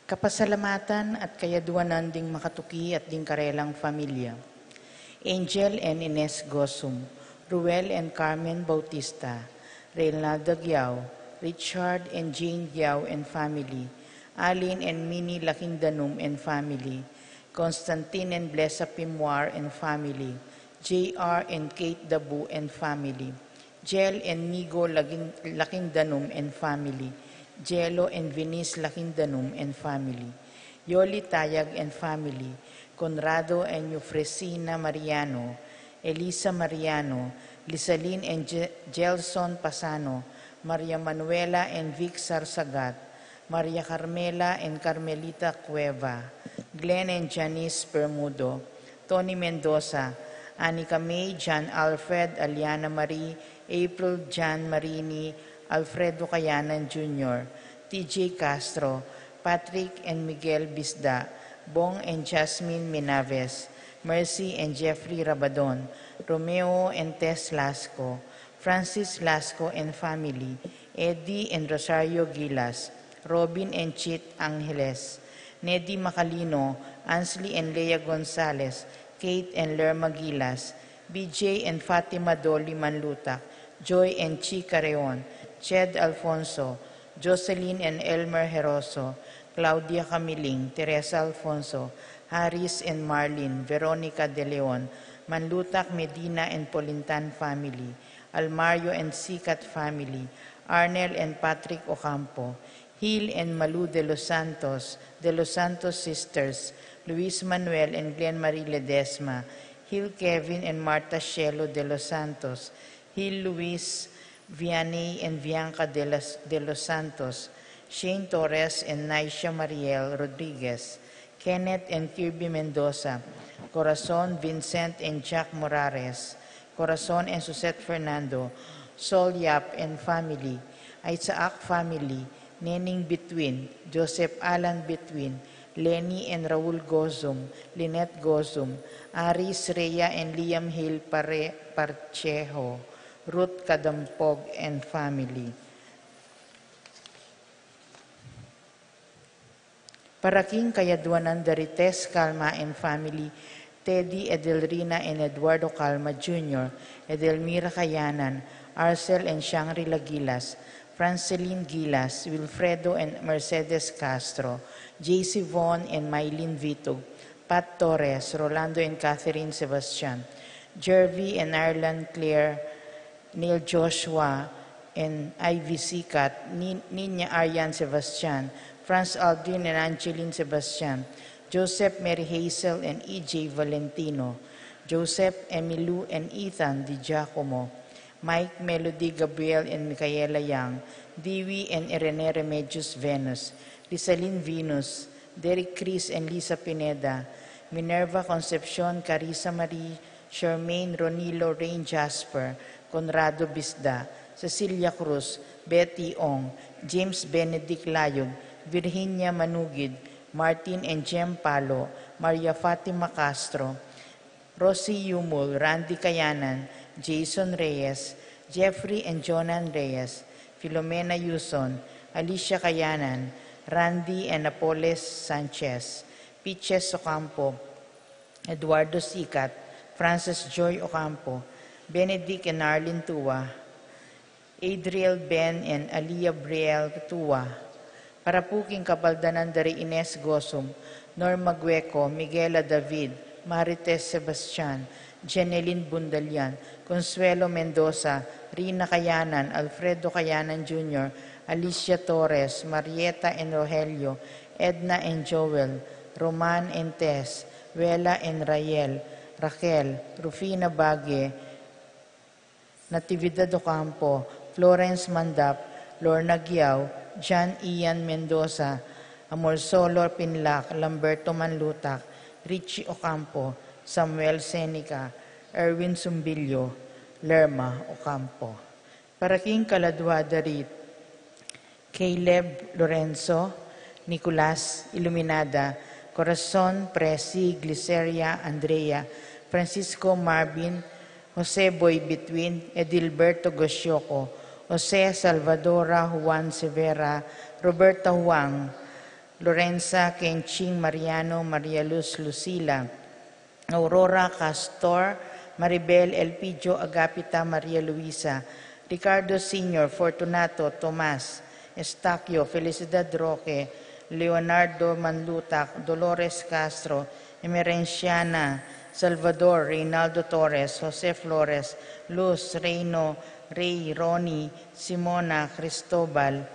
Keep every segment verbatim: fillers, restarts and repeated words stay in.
Kapasalamatan at kayaduanan ding makatuki at ding karelang familia. Angel and Ines Gosum, Ruel and Carmen Bautista, Reynalda Giao, Richard and Jane Giao and family, Alin and Minnie Lakindanum and family, Constantine and Blesa Pimwar and family, J R and Kate Dabu and family, Jel and Nigo Lagin-, Lakindanum and family, Jelo and Venice Lakindanum and family, Yoli Tayag and family, Conrado and Eufresina Mariano, Elisa Mariano, Lisalin and Je-, Gelson Pasano, Maria Manuela and Vic Sarsagat, Maria Carmela and Carmelita Cueva, Glenn and Janice Bermudo, Tony Mendoza, Anika May, John Alfred, Aliana Marie, April, John Marini, Alfredo Kayanan Junior, T J Castro, Patrick and Miguel Bisda, Bong and Jasmine Minaves, Mercy and Jeffrey Rabadon, Romeo and Tess Lasco, Francis Lasco and family, Eddie and Rosario Gilas, Robin and Chit Angeles, Neddy Macalino, Ansley and Lea Gonzalez, Kate and Lerma Gilas, B J and Fatima Dolly Manlutak, Joy and Chi Carreon, Ched Alfonso, Jocelyn and Elmer Heroso, Claudia Camiling, Teresa Alfonso, Harris and Marlin, Veronica De Leon, Manlutak Medina and Polintan family, Almario and Sikat family, Arnel and Patrick Ocampo, Hill and Malu De Los Santos, De Los Santos sisters, Luis Manuel and Glenn Marie Ledesma, Hill Kevin and Martha Shelo De Los Santos, Hill Luis Vianney and Bianca De Los, De Los Santos, Shane Torres and Naisha Mariel Rodriguez, Kenneth and Kirby Mendoza, Corazon Vincent and Jack Morares, Corazon and Suzette Fernando, Sol Yap and family, Isaac family, Neneng Bituin, Joseph Alan Bituin, Leni and Raul Gozum, Lynette Gozum, Aris, Rhea and Liam Hill Pare-, Parchejo, Ruth Cadampog and family. Para king kayaduanan da ri Tess Calma and family, Teddy, Edelrina and Eduardo Calma Junior, Edelmira Kayanan, Arcel and Shangri-La Gilas, Francelin Gilas, Wilfredo and Mercedes Castro, J C Von and Mylene Vitug, Pat Torres, Rolando and Catherine Sebastian, Jervy and Ireland Claire, Neil Joshua and Ivy Sikat, Ni-, Nina Arian Sebastian, Franz Aldrin and Angeline Sebastian, Joseph Mary Hazel and E J Valentino, Joseph Emilu and Ethan Di Giacomo, Mike Melody Gabriel and Micaela Young, Dewey and Irene Remedios Venus, Lisalin Venus, Derek Chris and Lisa Pineda, Minerva Concepcion, Carissa Marie, Charmaine, Ronilo, Rain Jasper, Conrado Bisda, Cecilia Cruz, Betty Ong, James Benedict Layog, Virginia Manugid, Martin and Jem Palo, Maria Fatima Castro, Rosie Yumul, Randy Kayanan, Jason Reyes, Jeffrey and Jonan Reyes, Filomena Yuson, Alicia Kayanan, Randy and Apoles Sanchez, Piches Ocampo, Eduardo Sikat, Francis Joy Ocampo, Benedict and Arlene Tua, Adriel Ben and Alia Briel Tua. Para pu king kapaldanan da ri Ines Gosum, Norma Gueco, Miguela David, Marites Sebastian, Jeneline Bundalian, Consuelo Mendoza, Rina Kayanan, Alfredo Kayanan Junior, Alicia Torres, Marieta and Rogelio, Edna and Joel, Roman and Tess, Wela and Rael, Raquel, Rufina Bague, Natividad Ocampo, Florence Mandap, Lorna Giao, John Ian Mendoza, Amor Solor Pinlac, Lamberto Manlutac, Richie Ocampo, Samuel Seneca, Erwin Sumbilio, Lerma Ocampo. Para king kaladua da ri Caleb Lorenzo, Nicolas Iluminada, Corazon Presi, Gliceria Andrea, Francisco Marvin, Jose Boy Bituin, Edilberto Gosioco, Jose Salvadora, Juan Severa, Roberta Juan, Lorenza Kenching Mariano, Maria Luz Lucila, Aurora Castor, Maribel Elpidio, Agapita Maria Luisa, Ricardo Senior, Fortunato Tomas, Estaquio, Felicidad Roque, Leonardo Manlutac, Dolores Castro, Emerenciana Salvador, Reynaldo Torres, Jose Flores, Luz Reino, Rey Ronnie, Simona Cristobal,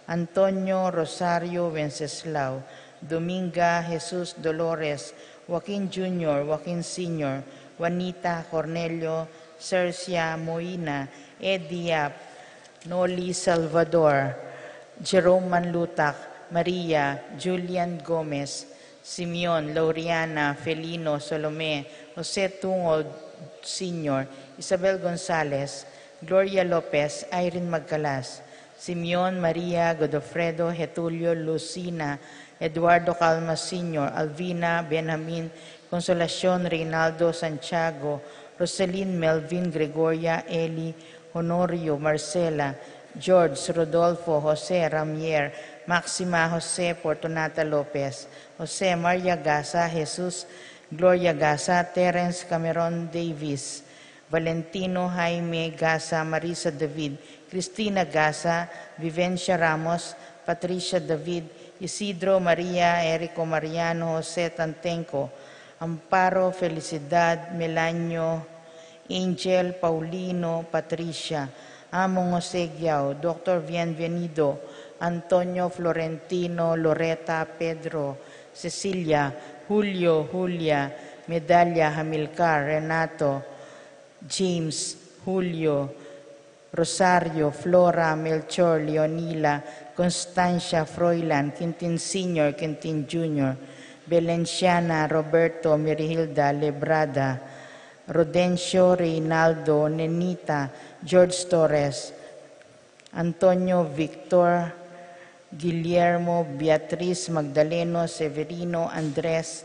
Antonio Rosario Wenceslao, Dominga Jesus Dolores, Joaquin Junior, Joaquin Senior, Juanita Cornelio, Sercia Moina, Eddie Yap, Noli Salvador, Jerome Manlutac, Maria, Julian Gomez, Simeon, Lauriana, Felino, Salome, Jose Tungol Senior, Isabel Gonzalez, Gloria Lopez, Irene Magcalas, Simeon, Maria, Godofredo, Getulio, Lucina, Eduardo Calma Senior, Alvina, Benjamin, Consolacion, Reynaldo, Santiago, Roselyn, Melvin, Gregoria, Eli, Honorio, Marcela, George, Rodolfo, Jose, Ramier, Maxima, Jose, Fortunata Lopez, Jose, Maria Gasa, Jesus, Gloria Gasa, Terence Cameron Davis, Valentino Jaime Gasa, Marisa David, Cristina Gasa, Vivencia Ramos, Patricia David, Isidro Maria, Erico Mariano, Jose Tantenco, Amparo Felicidad, Melanio, Angel Paulino, Patricia, Among Jose Giao, Doctor Bienvenido, Antonio Florentino, Loreta, Pedro, Cecilia, Julio, Julia, Medalia, Hamilcar, Renato, James, Julio, Rosario, Flora, Melchor, Leonila, Constancia, Froilan, Quintin Senior, Quintin Junior, Belenciana, Roberto, Mirihilda, Lebrada, Rodencio, Reynaldo, Nenita, George Torres, Antonio, Victor, Guillermo, Beatriz, Magdaleno, Severino, Andres,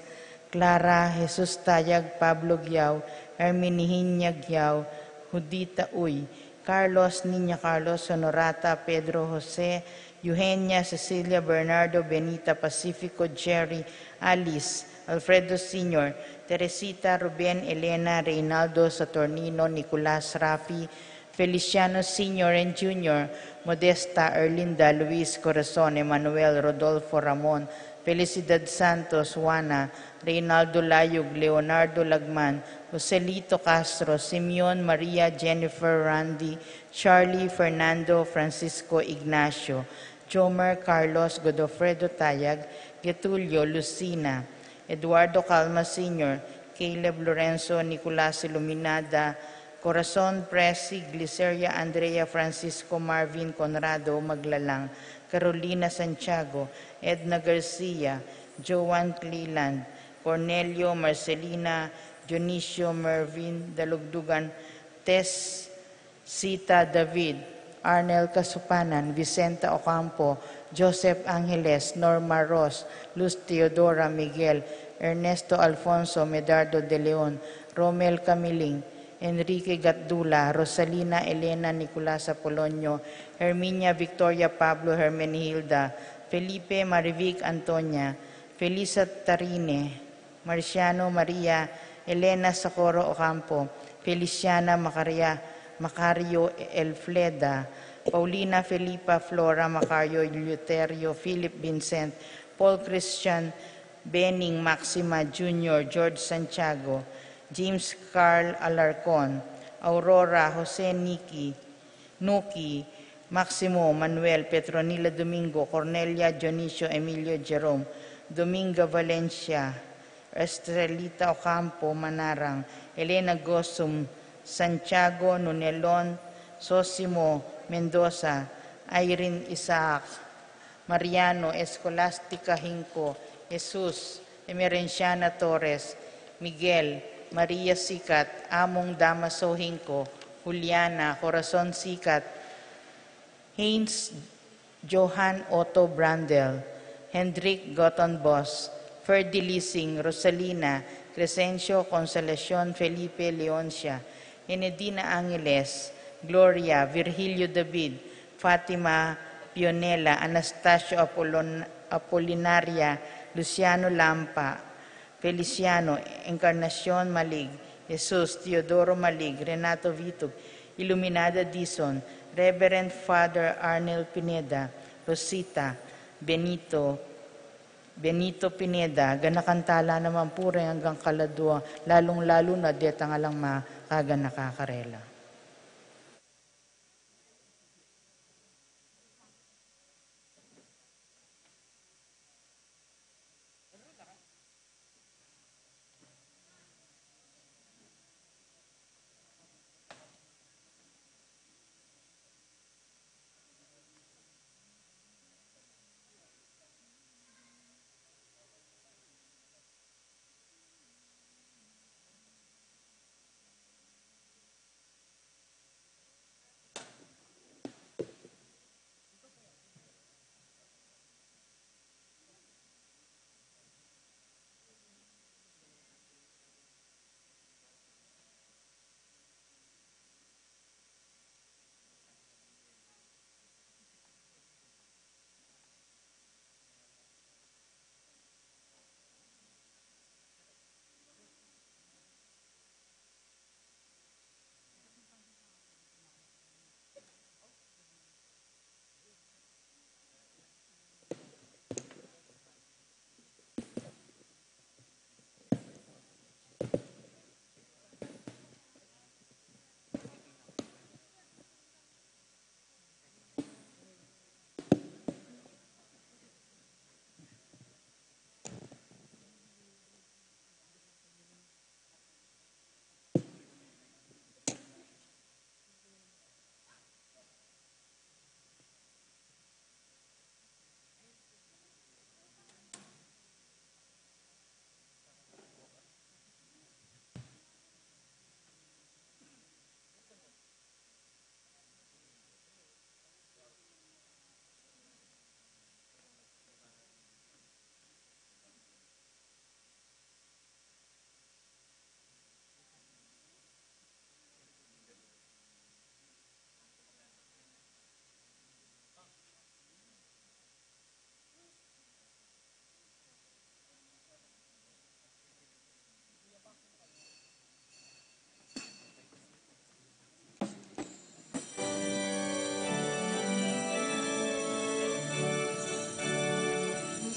Clara, Jesus Tayag, Pablo Giao, Herminihinya Giao, Judita Uy, Carlos, Niña Carlos, Honorata, Pedro, Jose, Eugenia, Cecilia, Bernardo, Benita, Pacifico, Jerry, Alice, Alfredo Senior, Teresita, Ruben, Elena, Reynaldo, Saturnino, Nicolas, Rafi, Feliciano Senior and Junior, Modesta, Erlinda, Luis, Corazon, Emmanuel, Rodolfo, Ramon, Felicidad Santos, Juana, Reynaldo Layug, Leonardo Lagman, Joselito Castro, Simeon, Maria, Jennifer, Randy, Charlie, Fernando, Francisco, Ignacio, Jomer, Carlos, Godofredo Tayag, Getulio, Lucina, Eduardo Calma Senior, Caleb, Lorenzo, Nicolas, Iluminada, Corazon, Presi, Gliceria, Andrea, Francisco, Marvin, Conrado, Maglalang, Carolina, Santiago, Edna, Garcia, Joan, Cleland, Cornelio, Marcelina, Dionisio, Mervin, Dalugdugan, Tess, Sita, David, Arnel, Kasupanan, Vicenta, Ocampo, Joseph, Angeles, Norma, Ros, Luz, Teodora, Miguel, Ernesto, Alfonso, Medardo, De Leon, Romel, Camiling, Enrique, Gatdula, Rosalina, Elena, Nicolas, Apolonio, Herminia, Victoria, Pablo, Hermenegilda, Felipe, Marivic, Antonia, Felisa, Tarine, Marciano, Maria, Elena, Socorro, Ocampo, Feliciana, Macaria, Macario, Elfleda, Paulina, Felipa, Flora, Macario, Eleuterio, Philip, Vincent, Paul, Christian, Bening, Maxima, Junior, George, Santiago, James, Carl, Alarcon, Aurora, Jose, Nicky, Nuki, Maximo, Manuel, Petronila, Domingo, Cornelia, Dionisio, Emilio, Jerome, Dominga, Valencia, Estrelita, Ocampo, Manarang, Elena, Gosum, Santiago, Nunelon, Sosimo, Mendoza, Irene, Isaac, Mariano, Escolastica, Hinco, Jesus, Emerenciana, Torres, Miguel, Maria, Sikat, Among, Damaso, Hinco, Juliana, Corazon, Sikat, Haynes, Johan, Otto, Brandel, Hendrik, Gotton, Bos, Ferdy, Lising, Rosalina, Crescencio, Consolacion, Felipe, Leoncia, Enedina, Angeles, Gloria, Virgilio, David, Fatima, Leonela, Anastasio, Apollon-, Apolinaria, Luciano Lampa, Feliciano, Encarnacion Malig, Jesus, Teodoro Malig, Renato Vitug, Iluminada Dizon, Reverend Father Arnel Pineda, Rosita, Benito, Benito Pineda, ganakan tala naman pu reng anggang kaladua, lalung-lalu na detang alang makaganaka karela.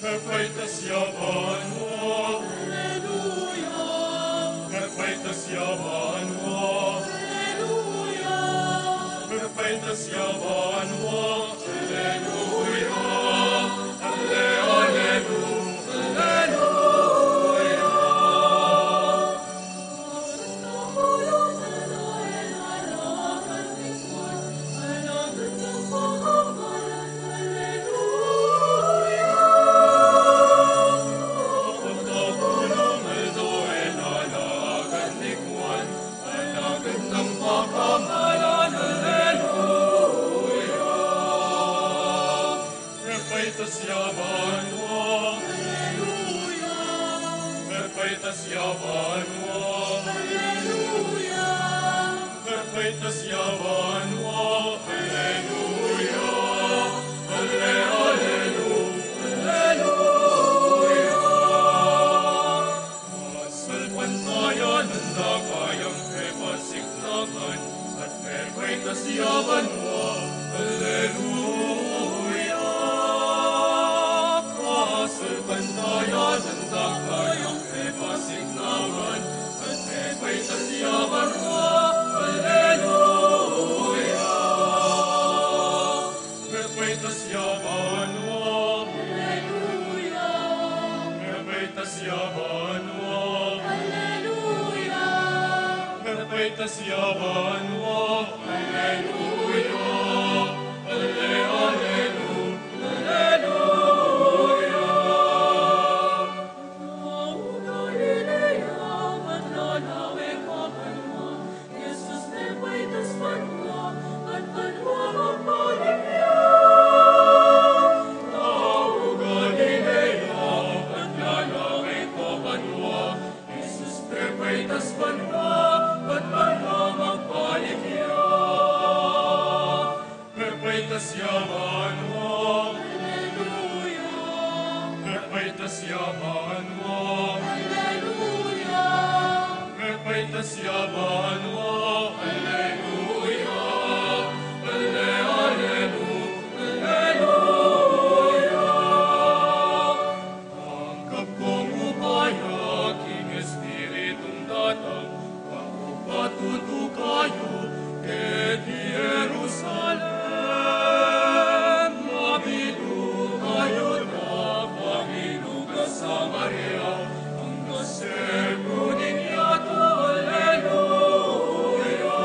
Perfectus Yabanua. Alleluia. Perfectus Yabanua. Alleluia. Perfectus Yabanua. Alleluia. Alle-, allelu-, alleluia. Perfectus Yabanua. Alleluia. Perfectus Yabanua. Alleluia. Perfectus Yabanua. Alleluia. Alle-, allelu-, alleluia. Asalpantayanan da kayang pepasiklangan at perfectus Yabanua. Alleluia. Asalpantayanan da kayang pepasiklangan at perfectus Yabanua. Alleluia. Perfectus Yabanua. Alleluia. Perfectus Yabanua. Alleluia. Perfectus Yabanua. Alleluia. Alle-, allelu-, alleluia. Banua. Alleluia. Mepaitas ya banua. Alleluia. Alle-, allelu-, alleluia. Tangkap kung upaya king Espiritung datang, patutuka yu keti Jerusalem, mabilug a Juda, mabilug a Samaria, anggang serpun ning yatu. Alleluia.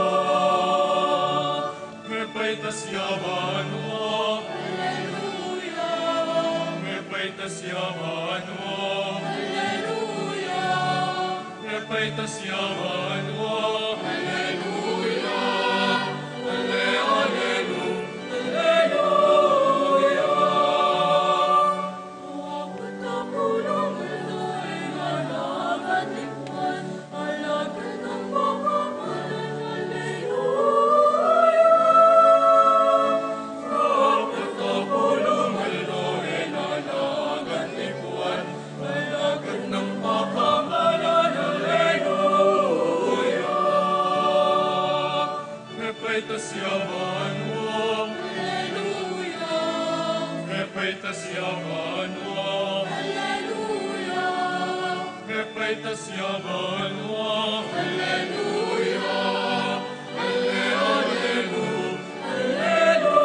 Mepaitas ya banua. Alleluia. Mepaitas ya banua. Alleluia. Mepaitas ya banua. Alleluia. Alle-, allelu-, alleluia. Mepaitas ya banua. Alleluia. Mepaitas ya banua. Alleluia. Mepaitas ya banua. Alleluia. Alle-, allelu-, alleluia.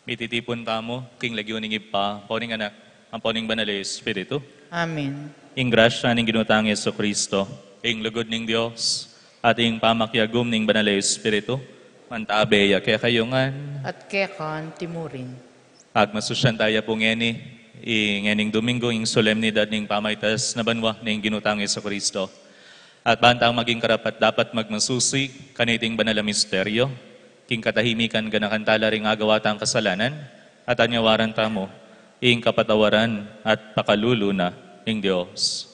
Mititipun tamu king lagyu ning Ibpa, ampo ning Anak, ampo ning Banal a Espiritu. Amen. Ing grasya ning Ginu tang Jesucristo, ing lugud ning Dios, at ing pamakiagum ning Banal a Espiritu, mantabe ya kekayu ngan. At keka naman murin. Pagmasusyan taya pu ngeni, i ngening Domingo, ing solemnidad ning pamaitas na banua ning Ginu tang Jesucristo. At ban tang maging karapat-dapat magmasusi kaniting banal a misteryo, king katahimikan ganakan tala ring agawa tang kasalanan, at anyawaran tamu ing kapatawaran at pakalulu na ning Dios.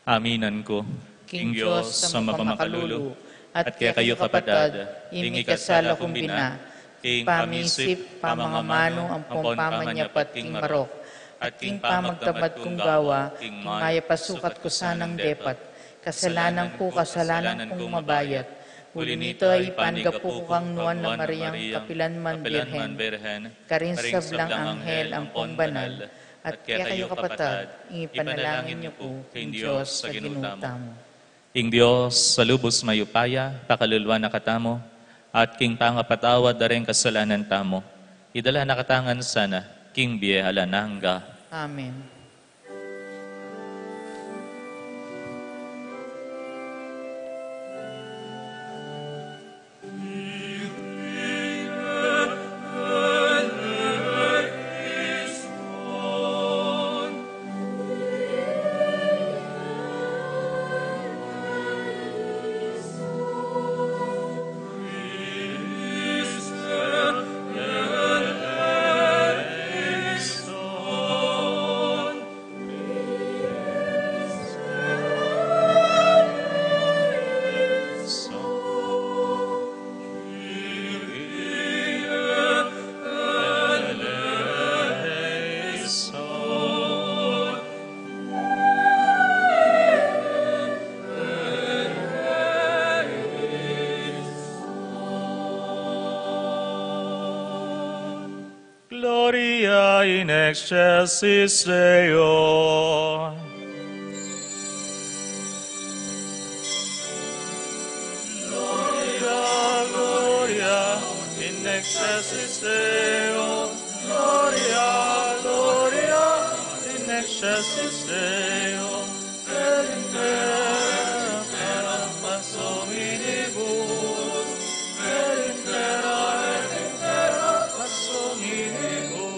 Aminan ku king Dios a mapamakalulu, at kekayu kapatad, ing mikasala kung bina, king pamisip, pamangamanu, ampon pamanyapat king marok, at king pamagtamad kung gawa, king mayap a sukat ku sanang depat, kasalanan ku, kasalanan kung mabayat. Uli na nita, ipanigap ku kang Nuan a Mariang kapilan man Birhen, karing sablang anghel ampon banal, at kekayu kapatad, ing ipanalangin yu ku king Dios a Ginu tamu. Ing Dios a lubus mayupaya, pakaluluan na katamu, at king pangapatawad da ring kasalanan tamu, idala na katamu ngan sana king bie alang angga. Amen. Gloria in excelsis Deo. Gloria, gloria in excelsis Deo. Gloria, gloria in excelsis Deo. Et in terra, terra pax hominibus. Et in terra, et in terra pax hominibus.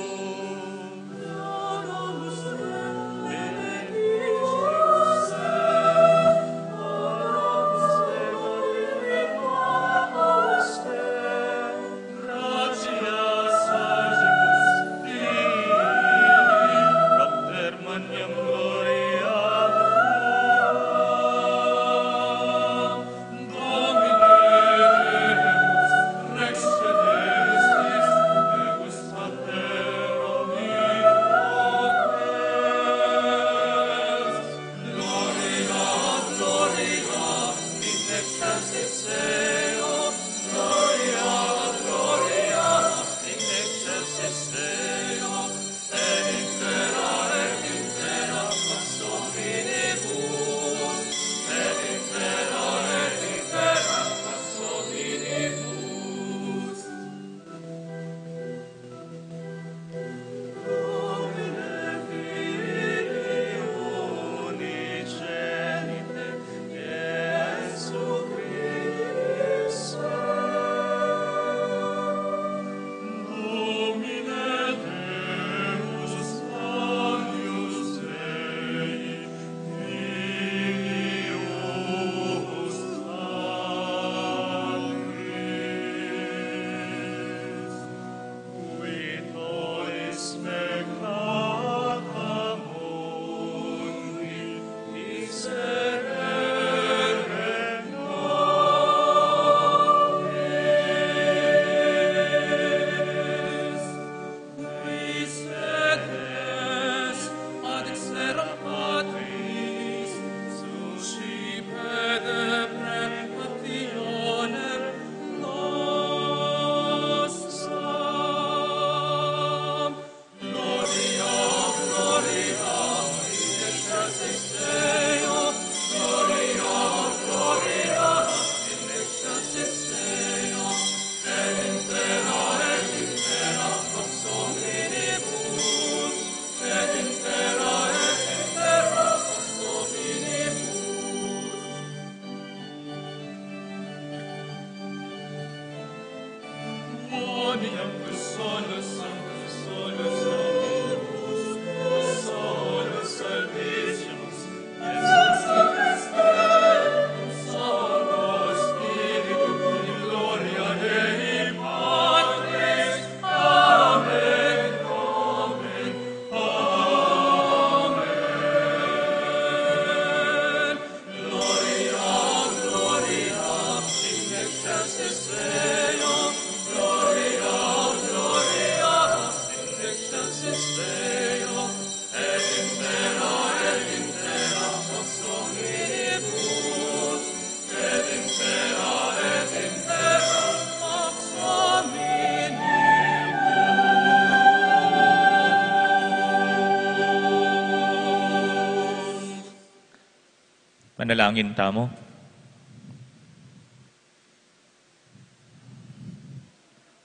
Manalangin tamu.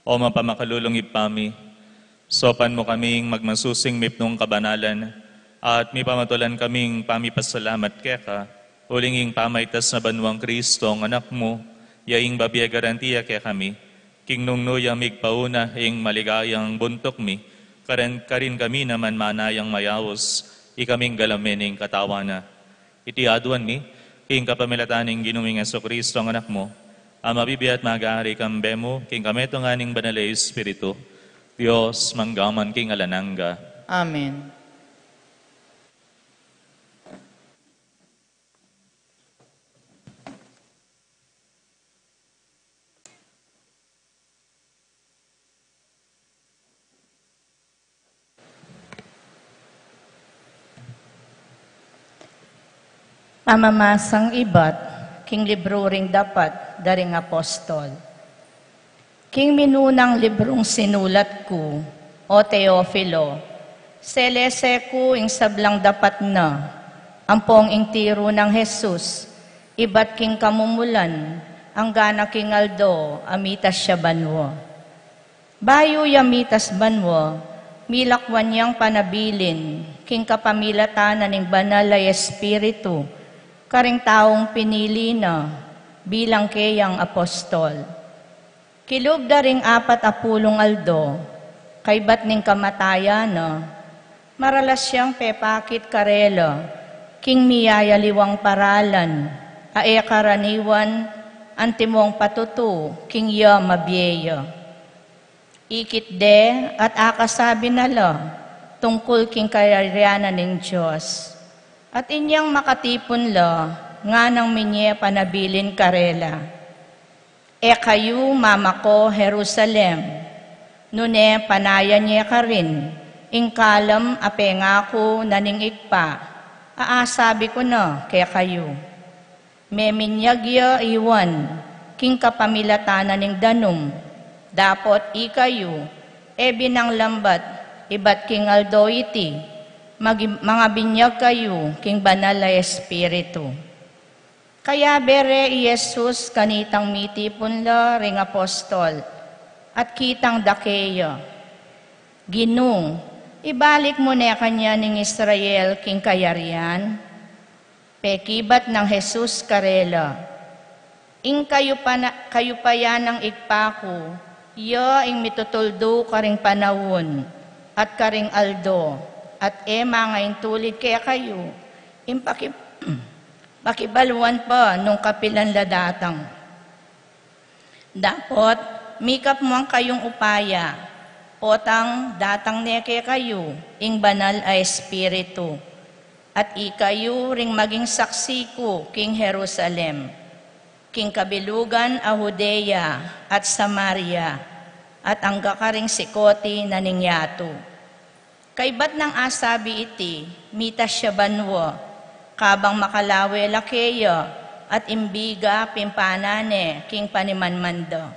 O mapamakalulung Ibpa mi, saupan mu kaming magmasusing mipnung kabanalan, at mipamatulan kaming pamipasalamat keka, uling ing pamaitas na banwang Kristo, ang Anak mu, ya ing babie garantiya kekami, king nung nu ya migpauna ing maligayang buntuk mi, karin, karin kami naman manayang mayaus, ikaming galamen ing katawan na. Iti aduan mi, king kapamilatan ning Ginu ming Jesucristo, ang Anak mu, a mabibie at mag-ari kambe mu, king kametungan ning Banal a Espiritu, Dios, mangga man king alang angga. Amen. Pamamasang ibat king libru ring dapat da ring apostol. King minunang librung sinulat ku, o Teofilo, selese ku ing sablang dapat na, ampong ing tiru nang Jesus, ibat king kamumulan, angga na king aldo a mitas ya banua. Bayu ya mitas banua, milakwan yang panabilin king kapamilatan na ning Banal a Espiritu, karing taung pinili na bilang keyang apostol. Kilub da ring apat a pulung aldo, kaybat ning kamatayan na, maralas yang pepakit karela king miyayaliwang paralan, a e karaniwan antimong patutu king ya mabie ya. Ikit de at akasabi na la tungkul king kayarian na ning Dios. At inyang makatipun la, nganang minye panabilin karela, E kayu mamako Jerusalem, nune panayan ye karin ing kalam a pengaku na ning Ibpa, a asabi ku na kekayu. Meminyag ya i Juan king kapamilatan na ning danum, dapot ikayu, e binang lambat ibat king aldo iti, magi-, mangabinyag kayu king Banal a Espiritu. Kayabe re i Jesus kanitang mitipun la ring apostol, at kitang dake ya, Ginu, ibalik mu ne kanyan ing Israel king kayarian? Pekibat nang Jesus karela, Ing kayupa-, kayupayan nang Ibpa ku, ya ing mitutuldu karing panaun at karing aldo, at e mangaintulid kekayu ing paki-, pakibaluan pa nung kapilan la datang. Dapot, mikapmuan kayung upaya, potang datang ne kekayu ing Banal a Espiritu, at ikayu ring maging saksi ku king Jerusalem, king kabilugan a Judea at Samaria, at angga karing sikoti na ning yatu. Kaybat nang asabi iti, mitas ya banua, kabang makalawe la keya, at imbiga pimpana ne king panimanman da.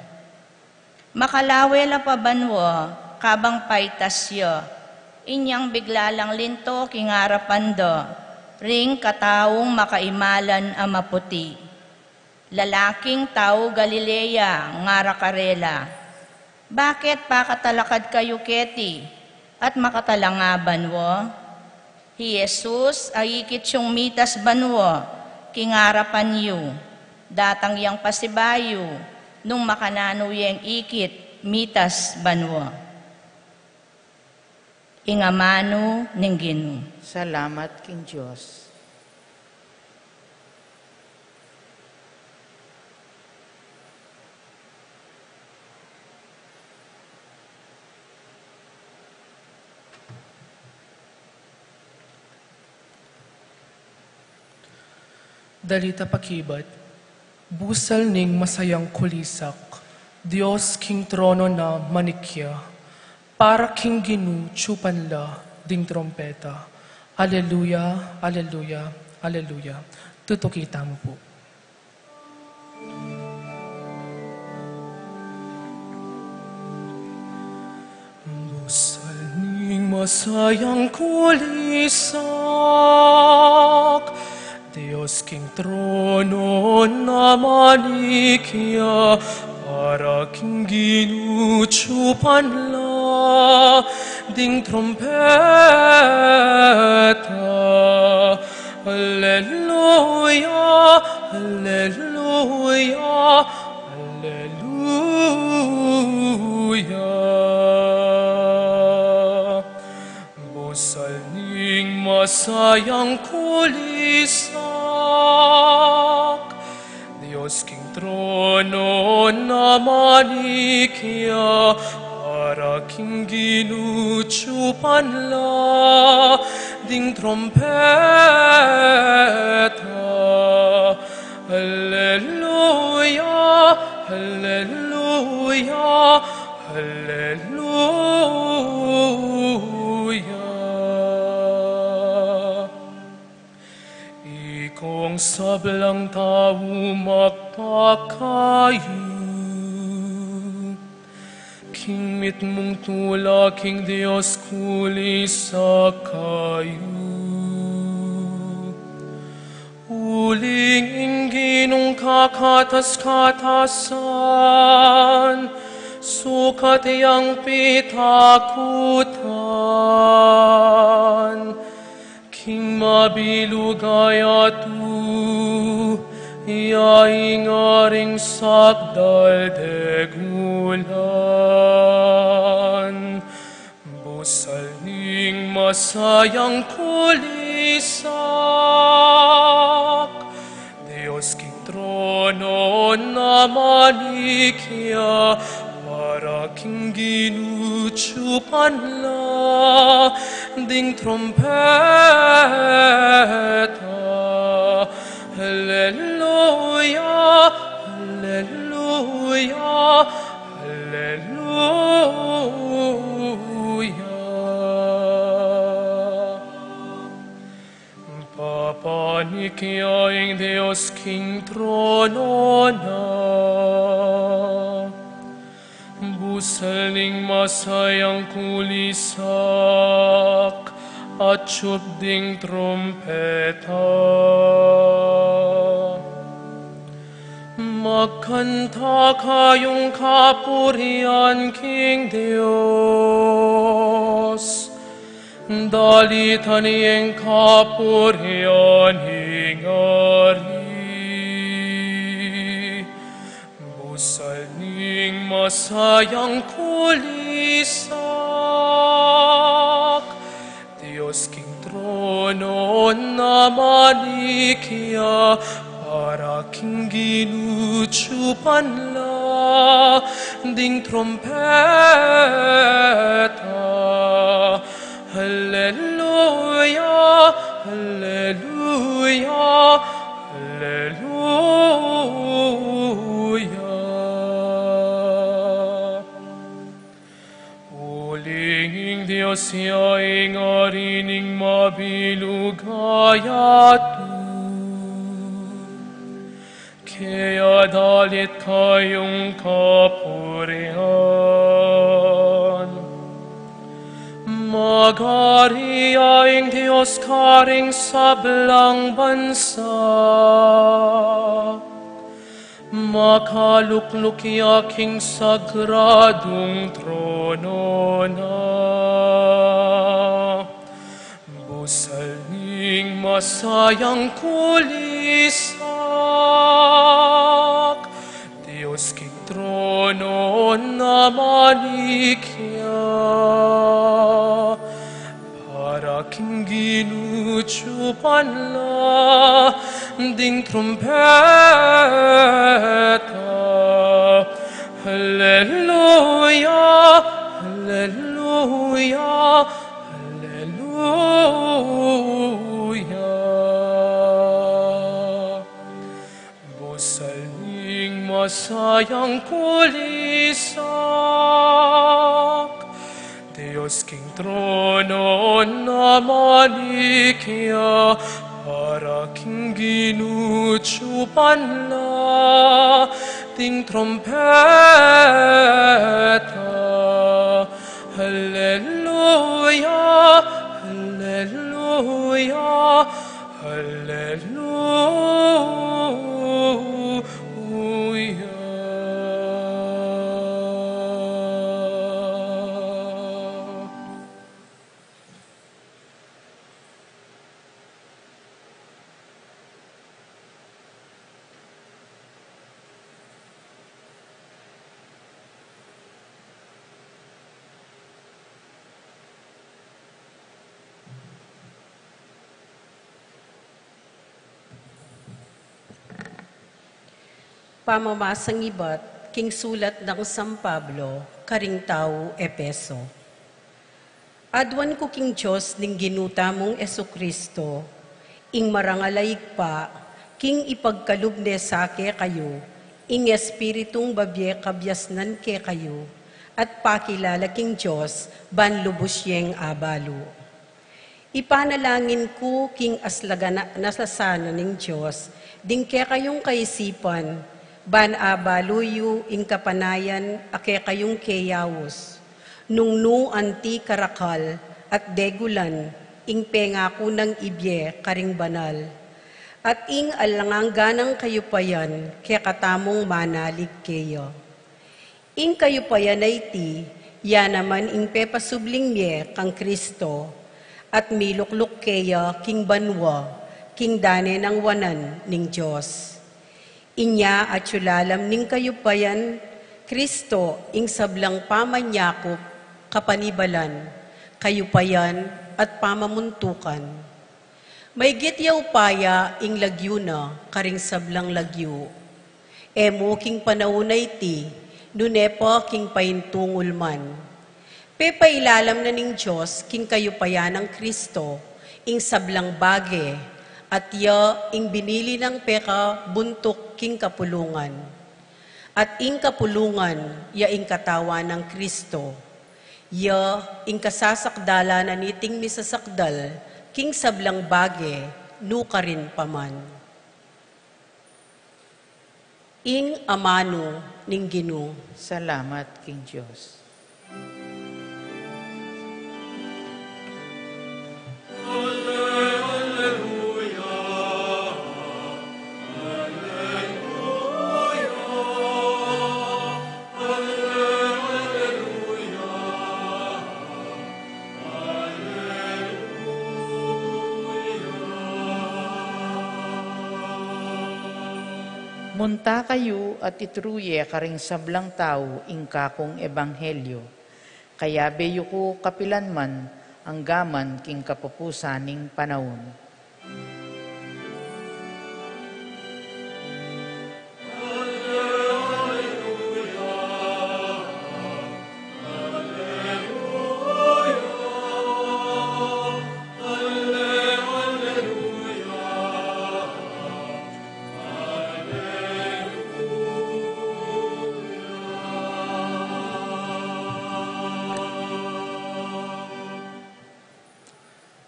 Makalawe la pa banua, kabang paitas ya, inyang bigla lang linto king arapan da ring kataung makaimalan a maputi. Lalaking tau Galilea, ngara karela, bakit pakatalakad kayu keti, at makatalanga banua? Hi Jesus a ikit yung mitas banua king arapan yu, datang yang pasibayu nung makananu yeng ikit mitas banua. Ing amanu ning Ginu. Salamat king Dios. Dalit a pakibat. Busal ning masayang kulisak, Dios king trono na manikya, para king Ginu tsupan la ding trompeta. Aleluya, aleluya, aleluya. Tutuki tamu pu. Busal ning masayang kulisak, Dios king trono na manikya, para king Ginu tsupan la ding trompeta. Aleluya, aleluya, aleluya. Busal ning masayang kulisak, Dios king trono na manikya, para king Ginu tsupan la ding trompeta. Aleluya, aleluya, aleluya. Ikong sablang tau, magpa kayu, king mitmung tula king Dios kulisak kayu. Uling ing Ginung kakatas-katasan, sukat yang pitakutan, king mabilug a yatu, ya ing aring sakdal degulan. Busal ning masayang kulisak, Dios king trono na manikya, para king Ginu tsupan la ding trompeta. Aleluya, aleluya, aleluya. Papanikya ing Dios king trono na. Busal ning masayang kulisak, atsup ding trompeta. Magkanta kayung kapurian king Dios. Dalitan ing kapurian ning Ari. Busal ning masayang kulisak, Dios king trono na manikya, para king Ginu tsupan la ding trompeta. Aleluya, aleluya, aleluya. Uling ing Dios ya ing Ari ning mabilug a yatu. Kaya dalit kayung kapurian. Mag-ari ya ing Dios karing sablang bansa. Makalukluk ya king sagradung trono na. Busal ning masayang kulisak, Dios king trono Namanikya para king ginucupan la ding trumpeta. Alleluia, alleluia, alleluia. Bosal ning masayang kulisak, Dios king trono namanikya, para king ginucupan la ding trumpeta. Alleluia, alleluia, alleluia. Pamamasang ibat king sulat nang San Pablo karing tau Efeso. Aduan ku king Dios ning Ginu tamung Jesucristo, ing marangal a Ibpa, king ipagkalub ne sa kekayu ing Espiritung babie kabiasnan kekayu, at pakilala king Dios ban lubus yeng abalu. Ipanalangin ku king aslagan a nasasanan ning Dios ding kekayung kaisipan, ban abalu yu ing kapanayan a kekayung keyaus, nung nu anti karakal at degulan ing pengaku nang ibie karing banal, at ing alang angga nang kayupayan kekatamung manalig keya. Ing kayupayan a iti, ya naman ing pepasubling mie kang Kristo, at milukluk keya king banua, king dane nang wanan ning Dios. Inya atyu lalam ning kayupayan, Kristo ing sablang pamanyakup, kapanibalan, kayupayan, at pamamuntukan. Maygit ya upaya ing lagyu na karing sablang lagyu. E mu king panaun a iti, nune pa king paintungul man. Pepailalam na ning Dios king kayupayan nang Kristo ing sablang bage, at ya ing binili nang pekabuntuk king kapulungan. At ing kapulungan ya ing katawan nang Kristo. Ya ing kasasakdalan na niting misasakdal king sablang bage, nukarin pa man. Ing amanu ning Ginu. Salamat king Dios. Munta kayu at ituru ye karing sablang tau ing kakung ebanghelyo. Kayabe yu ku kapilan man, angga man king kapupusan ning panaun.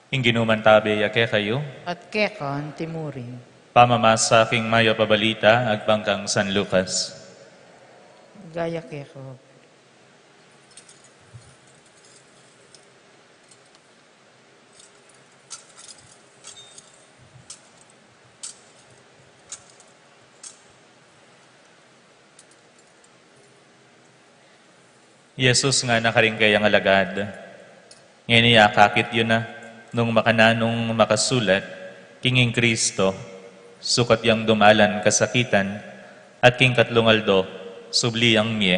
Ing Ginu mantabe ya kekayu. At keka antimurin. Pamamasa king mayap a balita agpang kang San Lucas. Gaya keka. I Jesus ngana karing kayang alagad, ngeni akakit yu na nung makananung makasulat king ing Kristo, sukat yang dumalan kasakitan, at king katlung aldo, subli yang mie.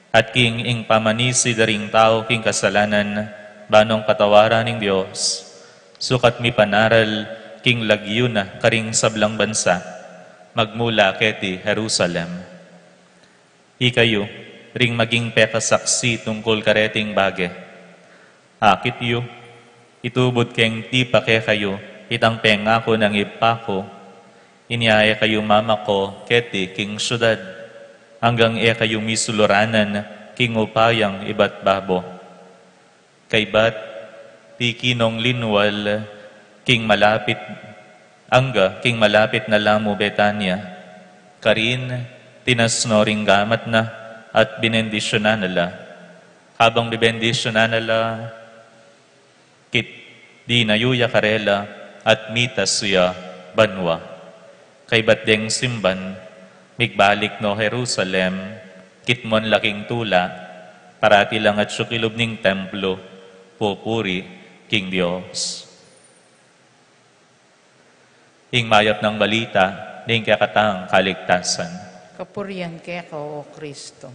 At king ing pamanisi da ring tau king kasalanan, banong patawaran ning Dios, sukat mipanaral king lagyu na karing sablang bansa, magmula keti Jerusalem. Ikayu ring maging pekasaksi tungkul kareting bage. Akit yu, itubud keng tipa kekayu itang pengaku nang Ibpa ku. Inya e kayu mamako keti king siudad, anggang e kayu misuluranan king upayang ibat babo. Kaybat, pikinong linwal king malapit, angga king malapit na lamu Betania. Karin, tinas no ring gamat na at binendisyunan na la. Kabang bibendisyunan na la, kit dinayu ya karela at mitas ya banua. Kaybat deng simban, migbalik no Jerusalem, kitmon la king tula, parati lang atsu kilub ning templo, pupuri king Dios. Ing mayap nang balita ning kekatang kaligtasan. Kapurian keka, O Kristo.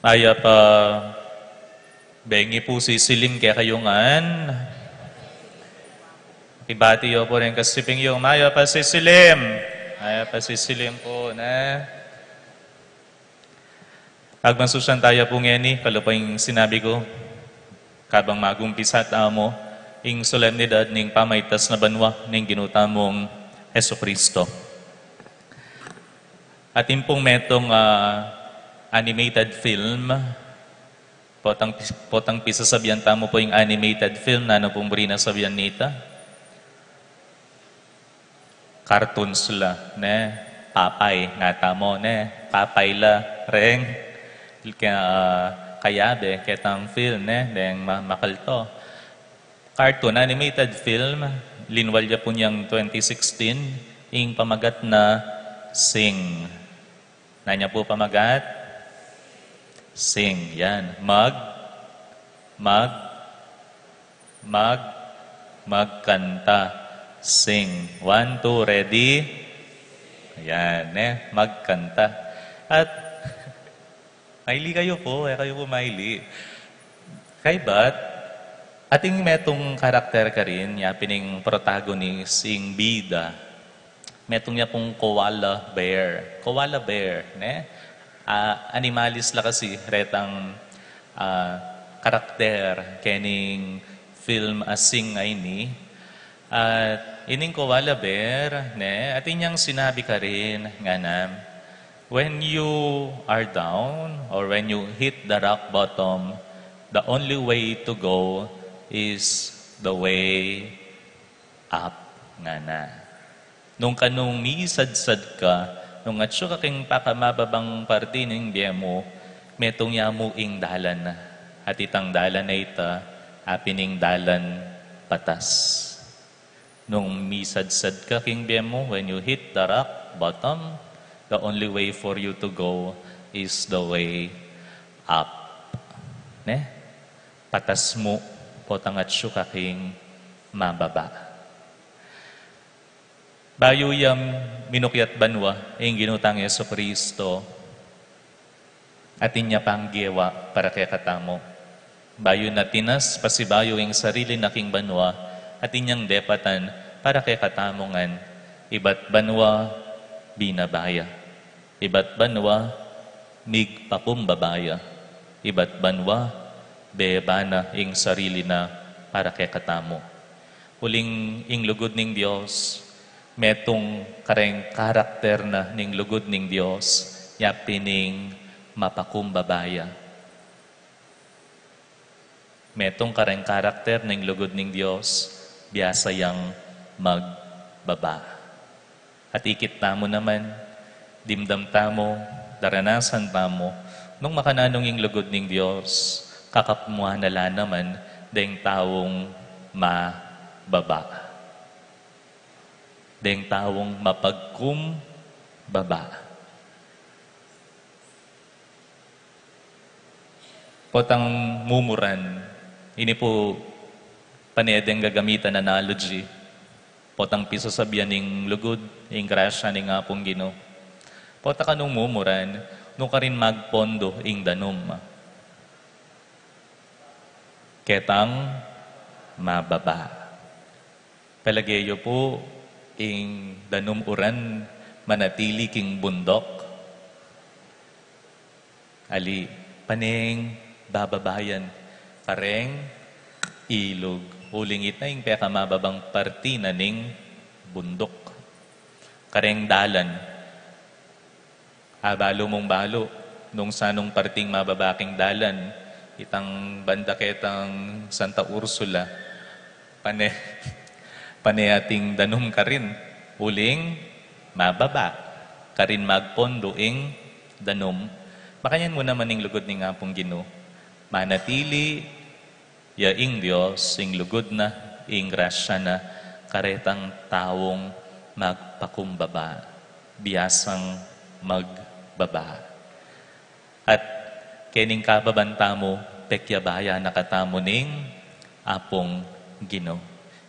Mayap a bengi pu sisilim kekayu ngan. Ibati yu pu ring kasiping yu, mayap a sisilim. Mayap a sisilim pu, ne? Agmasusyan taya pu ngeni, kalupa ing sinabi ku, kabang magumpisa tamu ing solemnidad ning pamaitas na banua ning Ginu tamung Jesucristo. Atin pung metung, ah, animated film. Potang, potang pisasabian tamu pu ing animated film, nanu pung buri na sabian nita? Cartoons la, ne? Popeye, ngatamu, ne? Popeye la, reng. Kaya, ah, kayabe ketang film, ne? Deng ma-, makalto. Cartoon, animated film, linwal ya pu niyang twenty sixteen, ing pamagat na Sing. Nanu ya pu pamagat? Sing, yan. Mag, mag, mag, magkanta. Sing. One, two, ready? Yan, ne? Magkanta. At, maili kayu pu, e kayu pu maili. Kaybat, atin metung karakter karin, ya pin ing protagonist, ing bida. Metung ya pung koala bear. Koala bear, ne? Ah, animalis la kasi retang, ah, karakter kening film a Sing a ini. At ining koala bear, ne, atin yang sinabi karin, ngana, "When you are down or when you hit the rock bottom, the only way to go is the way up," ngana. Nung kanung misadsad ka, nung atsu ka king pakamababang parti ning bie mu, metung ya mu ing dalan, at itang dalan a ita, apin ing dalan patas. Nung misadsad ka king bie mu, when you hit the rock bottom, the only way for you to go is the way up. Ne? Patas mu, potang atsu ka king mababa. Bayu yang minukyat banua, ing Ginu tang Jesucristo, atin ya pang gewa para kekatamu. Bayu na tinas pasibayu ing sarili na king banua, atin yang depatan para kekatamu ngan. Ibat banua, binaba ya. Ibat banua, migpakumbaba ya. Ibat banua, beba na ing sarili na para kekatamu. Uling ing lugud ning Dios, metung kareng karakter na ning lugud ning Dios, ya pin ing mapakumbaba ya. Metung kareng karakter ning lugud ning Dios, biasa yang magbaba. At ikit tamu naman, dimdam tamu, daranasan tamu, nung makananu ing lugud ning Dios, kakapmuan na la naman deng taung mababa. Deng taung mapagkumbaba. Potang mumuran, ini pu pane deng gagamitan analogy. Potang pisasabian ning lugud, ing grasya ning Apung Ginu. Pota kanung mumuran, nu karin magpondo ing danum. Ketang mababa. Palage yu pu ing danum uran manatili king bundok? Ali, paneng bababayan, kareng ilug. Uling ita ing pekamababang parti na ning bunduk. Kareng dalan. Abalu mung balu, nung sanung parting mababa king dalan, itang banda ketang Santa Ursula, pane, pane ating danum karin, uling mababa, karin magpondo ing danum. Makanyan mu naman ing lugud ning Apung Ginu. Manatili ya ing Dios, ing lugud na, ing grasya na, karetang taung magpakumbaba, biasang magbaba. At kening kababan tamu, pekyabayan na katamu ning Apung Ginu.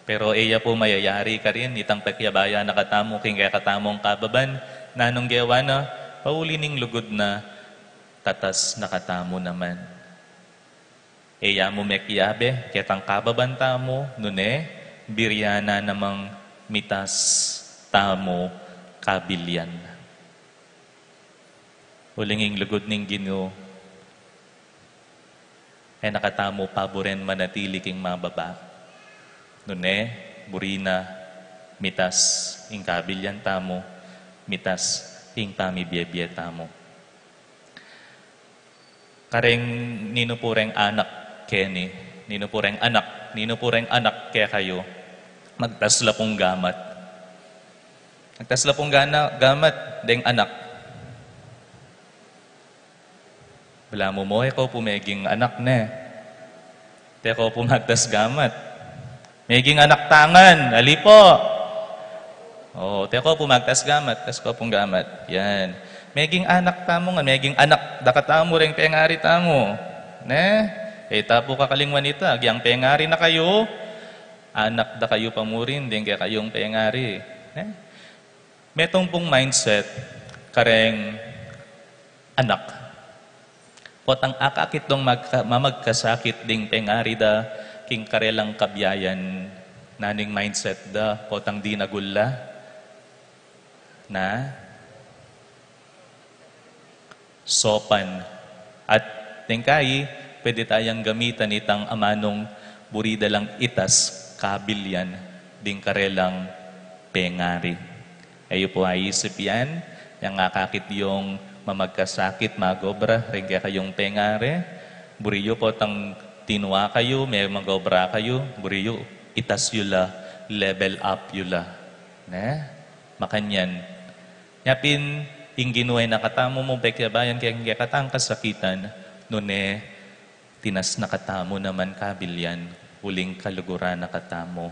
Pero e ya pu mayayari karin itang pekyabayan na katamu king kekatamung kababan, nanung gewa na, pauli ning lugud na, tatas na katamu naman. E ya mu mekyabe ketang kababan tamu, nune, birian na namang mitas tamu kabilian. Uling ing lugud ning Ginu, e na katamu paburen manatili king mababa. Nune, buri na mitas ing kabilian tamu, mitas ing pamibiebie tamu. Kareng ninu pu reng anak keni, ninu pu reng anak, ninu pu reng anak kekayu, magtas la pung gamat. Magtas la pung gana-, gamat, deng anak. Balamu mu, e ko pu meging anak, ne? Te ko pu magtas gamat. Meging anak ta ngan, ali pu. O, te ko pu magtas gamat, tas ko pung gamat. Yan. Meging anak tamu ngan, meging anak da katamu reng pengari tamu. Ne? E ta pu kakalingwan ita, agyang pengari na kayu, anak da kayu pa murin deng kekayung pengari. Ne? Metung pung mindset kareng anak. Potang akakit dong magka-, mamagkasakit ding pengari da king karelang kabiayan, nanu ing mindset da, potang dinagul la na sopan. At deng kayi, pwede tayang gamitan itang amanung buri da lang itas kabilian ding karelang pengari. E yu pu aisip yan, yang akakit yung mamagkasakit, magobra reng kekayung pengari, buri yu potang tinua kayu, me magobra kayu, buri yu itas yu la, level up yu la. Ne? Makanyan. Nya pin, ing Ginu e na katamu mu pekyabayan keng kekatang kasakitan, nune, tinas na katamu naman kabilian, uling kaluguran na katamu.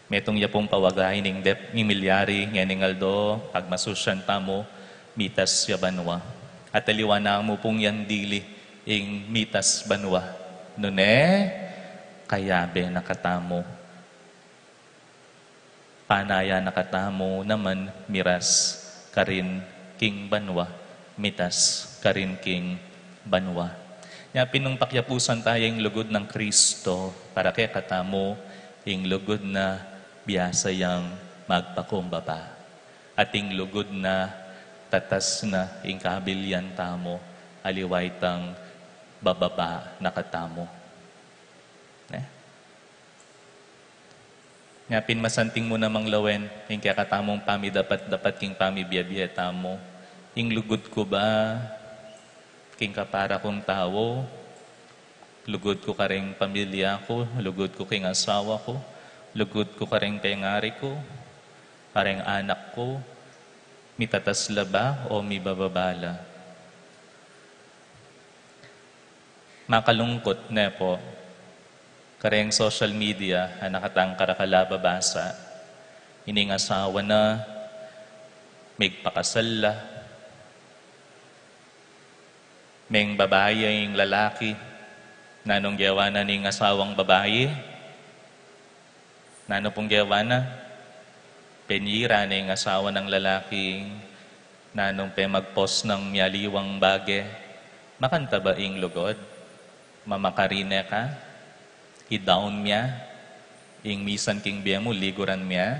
Metung ya pung pawagain ning dep-, ning milyari ngening aldo, pagmasusyan tamu, mitas ya banua. At aliwa na mu pung yan dili ing mitas banua. Nune, kayabe na katamu. Panaya na katamu naman miras karin king banua, mitas karin king banua. Nya pin nung pakyapusan taya ing lugud nang Kristo para kekatamu, ing lugud na biasa yang magpakumbaba. At ing lugud na tatas na ing kabilian tamu, aliwa itang bababa na katamu. Ne? Nya pin masanting mu namang lawen, ing kekatamung pamidapat-dapat king pamibiye-biye tamu. Ing lugud ku ba king kapara kung tau? Lugud ku karing pamilya ku, lugud ku king asawa ku, lugud ku karing pengari ku, karing anak ku, mitatas la ba o mibababa la? Makalungkut, ne po? Kareng social media, anak at ang karakal a babasa, ining asawa na, migpakasal la, meng babai ing lalaki, nanung gewa na ning asawang babai? Nanu pung gewa na? Penyira ne ing asawa nang lalaki, nanung pemagpos nang mialiwang bage, makanta ba ing lugud? Mamakari ne ka? I-down mia? Ing misan king bie mu, liguran mia?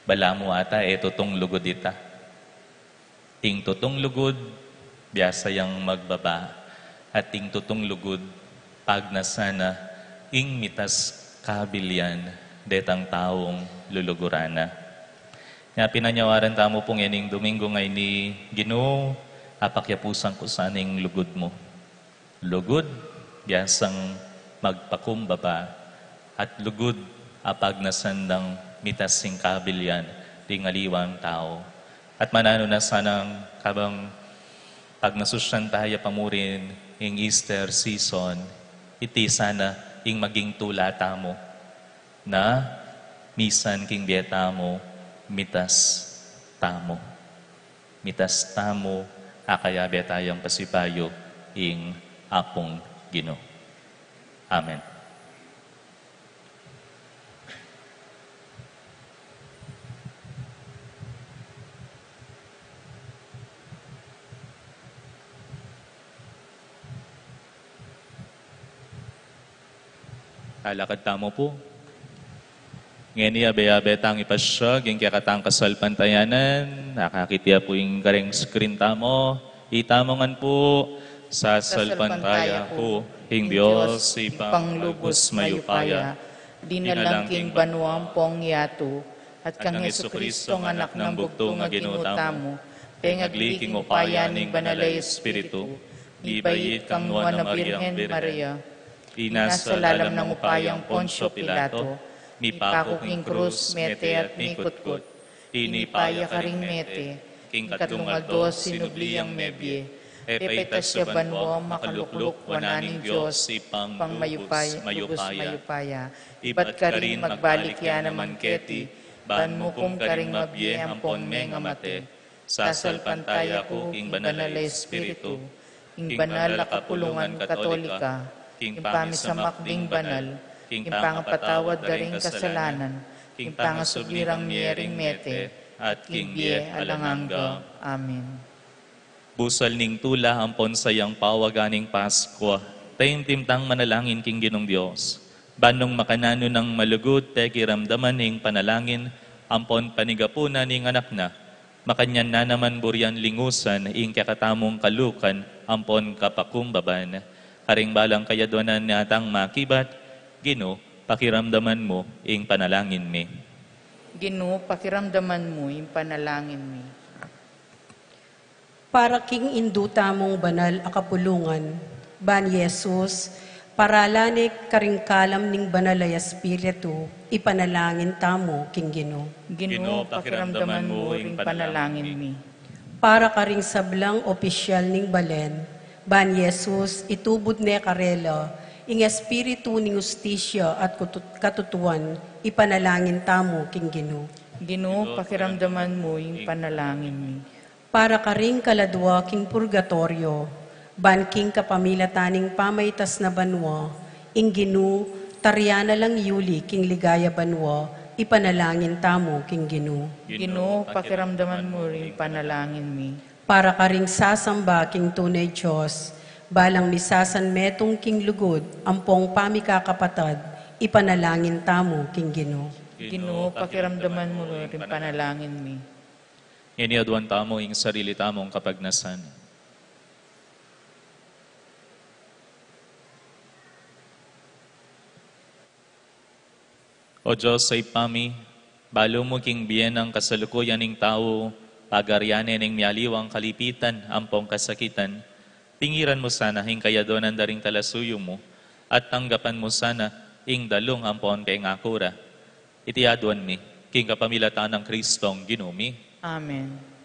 Balamu ata e tutung lugud ita. Ing tutung lugud, biasa yang magbaba, at ing tutung lugud, pagnasan na ing mitas kabilian detang taung luluguran na. Nya pinanyawaran tamu pu ngening Domingo ngeni, Ginu, apakyapusan ku sana ing lugud mu. Lugud, biasang magpakumbaba, at lugud, apagnasan dang mitas ing kabilian ding aliwang tau. At mananu na sanang kabang pagnasusyan taya pa murin ing Easter season, iti sana ing maging tula tamu, na misan king bie tamu, mitas tamu. Mitas tamu, akayabe tayang pasibayu ing Apung Ginu. Amen. Alakad tamu pu. Ngeni abe-abe tang ipasiag ing kekatang kasalpantayanan. Akakit ya pu ing kareng screen tamu. Itamu ngan pu. Sasalpantaya ku ing Dios, Ibpang lubus mayupaya, dinalang king banua ampong yatu, at kang Jesucristo, Anak nang bugtung a Ginu tamu, pengagli king upaya ning Banal a Espiritu, mibait kang Nuan a Mariang Birhen, inasa lalam nang upayang Poncio Pilato, mipaku king krus, mete at mikutkut, inipa ya karing mete, king katlung aldo sinubli yang mebie, e paitas ya banua, makalukluk wanan ning Dios Ibpang lubus mayupaya, ibat karin magbalik ya naman keti, ban mukum karing mabie ampon mengamate. Sasalpantaya ku king Banal a Espiritu, king banal a kapulungan Katolika, king pamisamak ding banal, king pangapatawad da ring kasalanan, king pangasubli rang mie ring mete, at king bie alang angga. Amen. Busal ning tula ampon sayang pawaga ning Paskua, taimtim tang manalangin king Ginung Dios, ban nung makananu nang malugud pakiramdaman ing panalangin ampon panigapu na ning Anak na, makanyan na naman burian lingusan ing kekatamung kalukan ampon kapakumbaban. Karing balang kayadwanan na tang makibat, Ginu, pakiramdaman mu ing panalangin mi. Ginu, pakiramdaman mu ing panalangin mi. Para king indu tamung banal a kapulungan, ban Jesus, paralan ne karing kalam ning Banal a Espiritu, ipanalangin tamu king Ginu. Ginu, pakiramdaman mu ing panalangin mi. Para karing sablang opisyal ning balen, ban Jesus, itubud ne karela ing espiritu ning ustisya at kutut-, katutuan, ipanalangin tamu king Ginu. Ginu, pakiramdaman mu ing panalangin mi. Para karing kaladua king purgatoryo, ban king kapamilatan ning pamaitas na banua, ing Ginu, tarian na lang yuli king ligaya banua, ipanalangin tamu king Ginu. Ginu, pakiramdaman mu ring panalangin mi. Para karing sasamba king tune Dios, balang misasanmetung king lugud ampong pamikakapatad, ipanalangin tamu king Ginu. Ginu, pakiramdaman mu ring panalangin mi. Ngeni aduan tamu ing sarili tamung kapagnasan. O Dios a Ibpa mi, balu mu king bie nang kasalukuyan ning tau, pagarian ne ning mialiwang kalipitan ampong kasakitan, tingiran mu sana ing kayadwanan da ring talasuyu mu, at tanggapan mu sana ing dalung ampon pengaku ra. Iti aduan mi, king kapamilatan nang Kristong Ginu mi. Amen.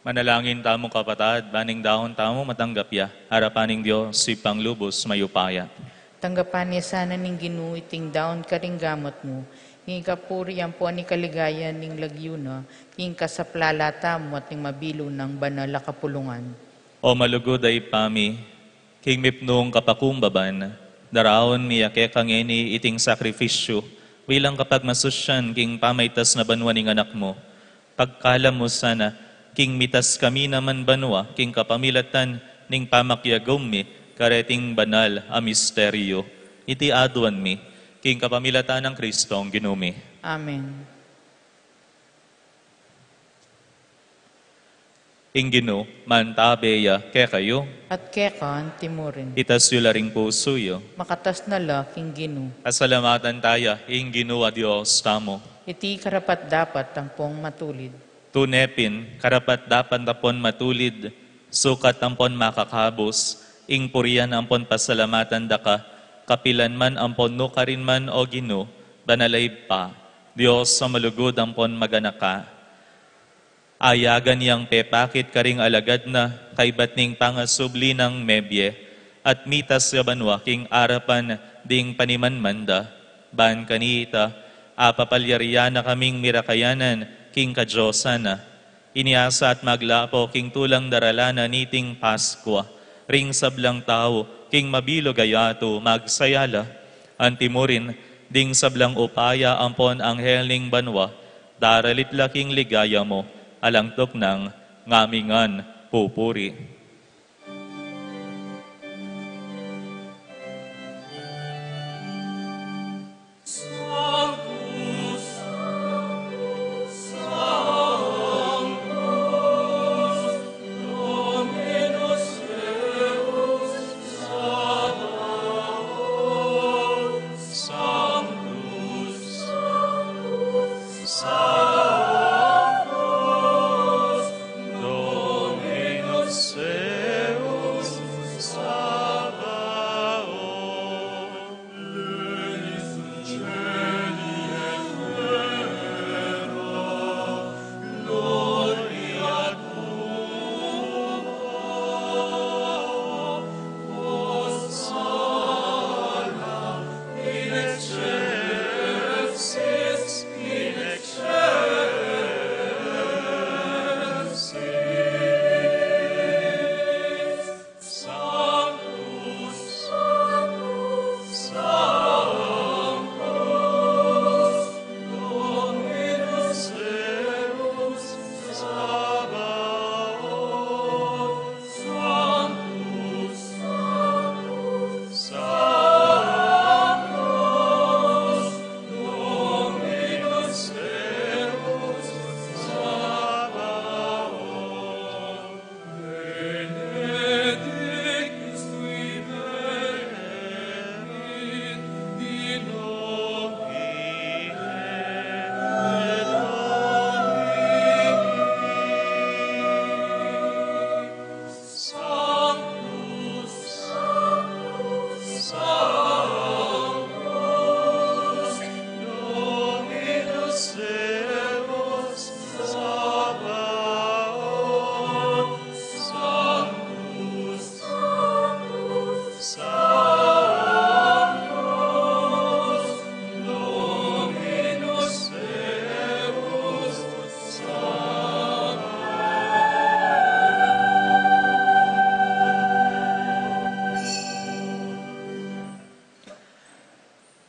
Manalangin tamu, kapatad, ban ing daun tamu matanggap ya arapan ning Dios, Ibpang lubus mayupaya. Tanggapan ne sana ning Ginu iting daun karing gamat mu, king kapurian ampon ing kaligayan ning lagyu na, king kasaplalan tamu at ning mabilug nang banal a kapulungan. O malugud a Ibpa mi, king mipnung kapakumbaban, daraun mi ya keka ngeni iting sakrifisyu bilang kapagmasusyan king pamaitas na banua ning Anak mu. Pagkalam mu sana king mitas kami naman banua king kapamilatan ning pamakiagum mi kareting banal a misteryu. Iti aduan mi king kapamilatan nang Kristong Ginu mi. Amen. Ing Ginu mantabe ya kekayu. At keka antimurin. Itas yu la ring pusu yu. Makatas na la king Ginu. Pasalamatan taya ing Ginu a Dios tamu. Iti karapat-dapat ampong matulid. Tune pin, karapat-dapat ampon matulid, sukat ampon makakabus, ing purian ampon pasalamatan daka, kapilan man ampon nukarin man, o Ginu, banal a Ibpa, Dios a malugud ampon maganaka. Ayagan yang pepakit karing alagad na kaybat ning pangasubli nang mebie, at mitas ya banua king arapan ding panimanman da. Ban kanita, apapalyarian na kaming mirakayanan king kadiosan na. Inyasa at maglapo king tulang daralan na niting Paskua, ring sablang tau king mabilug a yatu magsaya la. Antimurin, ding sablang upaya ampon anghel ning banua, daralit la king ligaya mu, alang tuknang ngamingan pupuri.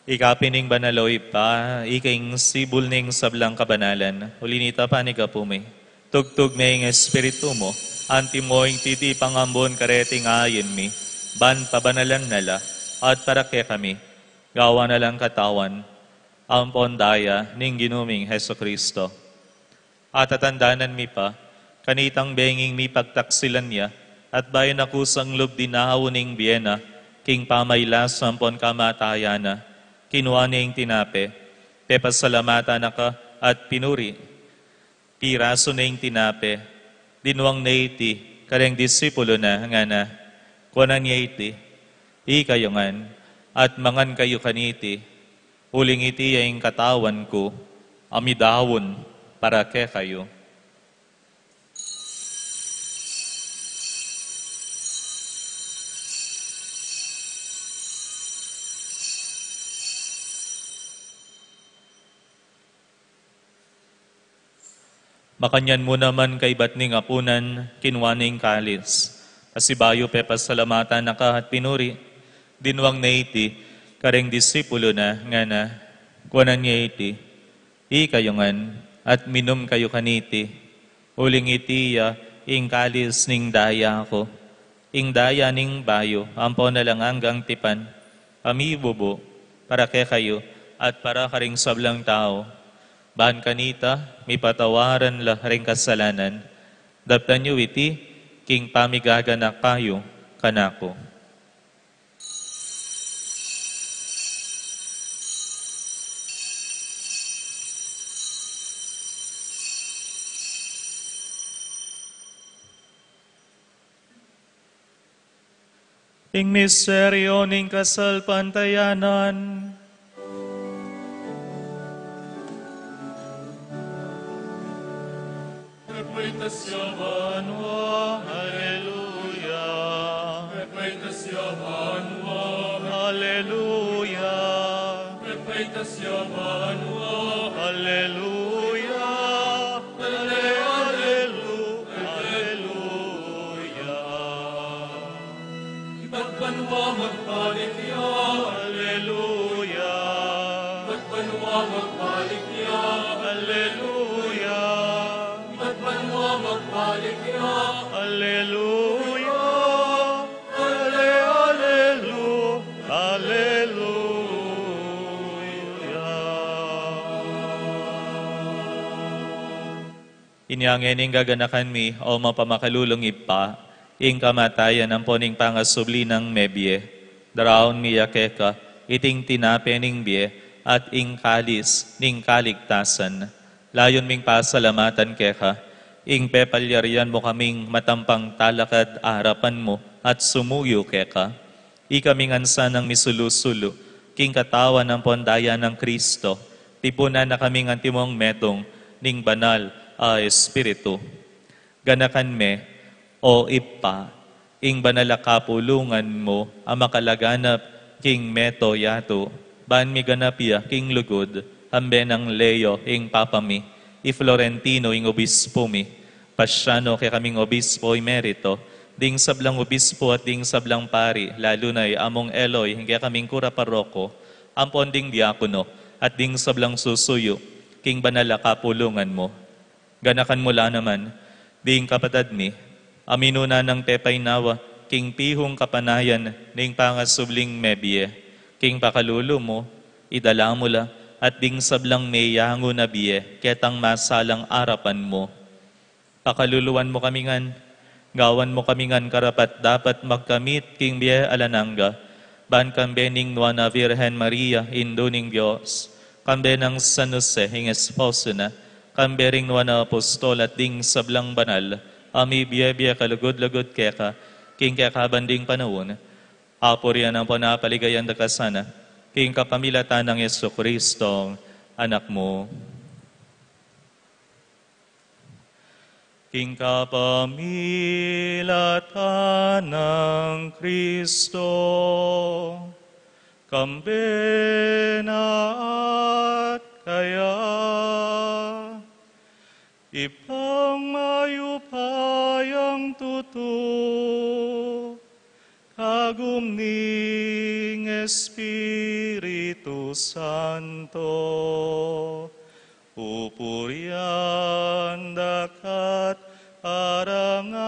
Ika pin ing banal, o Ibpa, ika ing sibul ning sablang kabanalan, uli na nita panigapu mi. Tugtug me ing Espiritu mu, antimo ing titipang ambun kareting ain mi, ban pabanalan na la, at para kekami, gawan na lang katawan ampon daya ning Ginu ming Jesucristo. Atatandanan mi pa, kanitang benging mipagtaksilan ya, at bayu na kusang lub dinaun ing bie na, king pamailas ampon kamatayan na, kinua ne ing tinape, pepasalamatan na ka, at pinuri. Pirasu ne ing tinape, dinuang ne iti kareng disipulu na, ngana, kuanan ye iti, ikayu ngan, at mangan kayu kaniti, uling iti ya ing katawan ku, a midaun para kekayu. Makanyan mu naman kaibat ning apunan, kinua ne ing kalis. Pasibayu pepasalamatan na ka at pinuri, dinwang ne iti kareng disipulu na, ngana: Kuanan ye iti, ikayu ngan, at minum kayu kaniti, uling iti ya ing kalis ning daya ku, ing daya ning bayu ampon alang anggang tipan, a mibubu para kekayu at para karing sablang tau, ban kanita mipatawaran la ring kasalanan. Daptan yu iti king pamigaganaka yu kanaku. Ing misteryo ning kasalpantayanan. Repaitas ya banua. Alleluia. Repaitas ya banua. Alleluia. Repaitas ya banua. Alleluia. Alle-, allelu-, alleluia. Ibat banua magbalik ya. Alleluia. Ibat banua magbalik ya. Alleluia. Ibat banua magbalik ya. Alleluia. Alle-, allelu-, alleluia. Inya ngening gaganakan mi, o mapamakalulung Ibpa, ing kamatayan ampon ing pangasubli nang mebie. Daraun mi ya keka iting tinape ning bie at ing kalis ning kaligtasan. Layun ming pasalamatan keka ing pepalyarian mu kaming matampang talakad arapan mu at sumuyu keka. Ikami ngan sanang misulu-sulu king katawan ampon daya nang Kristo, tipunan na kaming antimong metung ning Banal a Espiritu. Ganakan me, o Ibpa, ing banal a kapulungan mu a makalaganap king meto yatu, ban miganap ya king lugud, ambe nang Leo ing Papa mi, i Florentino ing obispo mi, Pasiano kekaming obispo emerito, ding sablang obispo at ding sablang pari, lalu na i Among Eloy, ing kekaming kura paroko, ampon ding diakono, at ding sablang susuyu king banal a kapulungan mu. Ganakan mu la naman ding kapatad mi a minuna nang pepainawa king pihung kapanayan ning pangasubling mebie, king pakalulu mu, idala mu la, at ding sablang meyangu na bie ketang masalang arapan mu. Pakaluluan mu kami ngan, gawan mu kami ngan karapat-dapat magkamit king bie alang angga, ban kambe ning Nuan a Virgen Maria, Indu ning Dios, kambe nang San Jose, ing esposo na, kambe ring nuan a apostol at ding sablang banal a mibie-bie kalugud-lugud keka, king kekaban ding panaun, apurian ampon apaligayan da ka sana, king kapamilatan nang Jesucristo, Anak mu. King kapamilatan nang Kristo, kambe na at kaya, Ibpang mayupayang tutu, kagum ning Espiritu Santo, pupurian da ka't parangalan,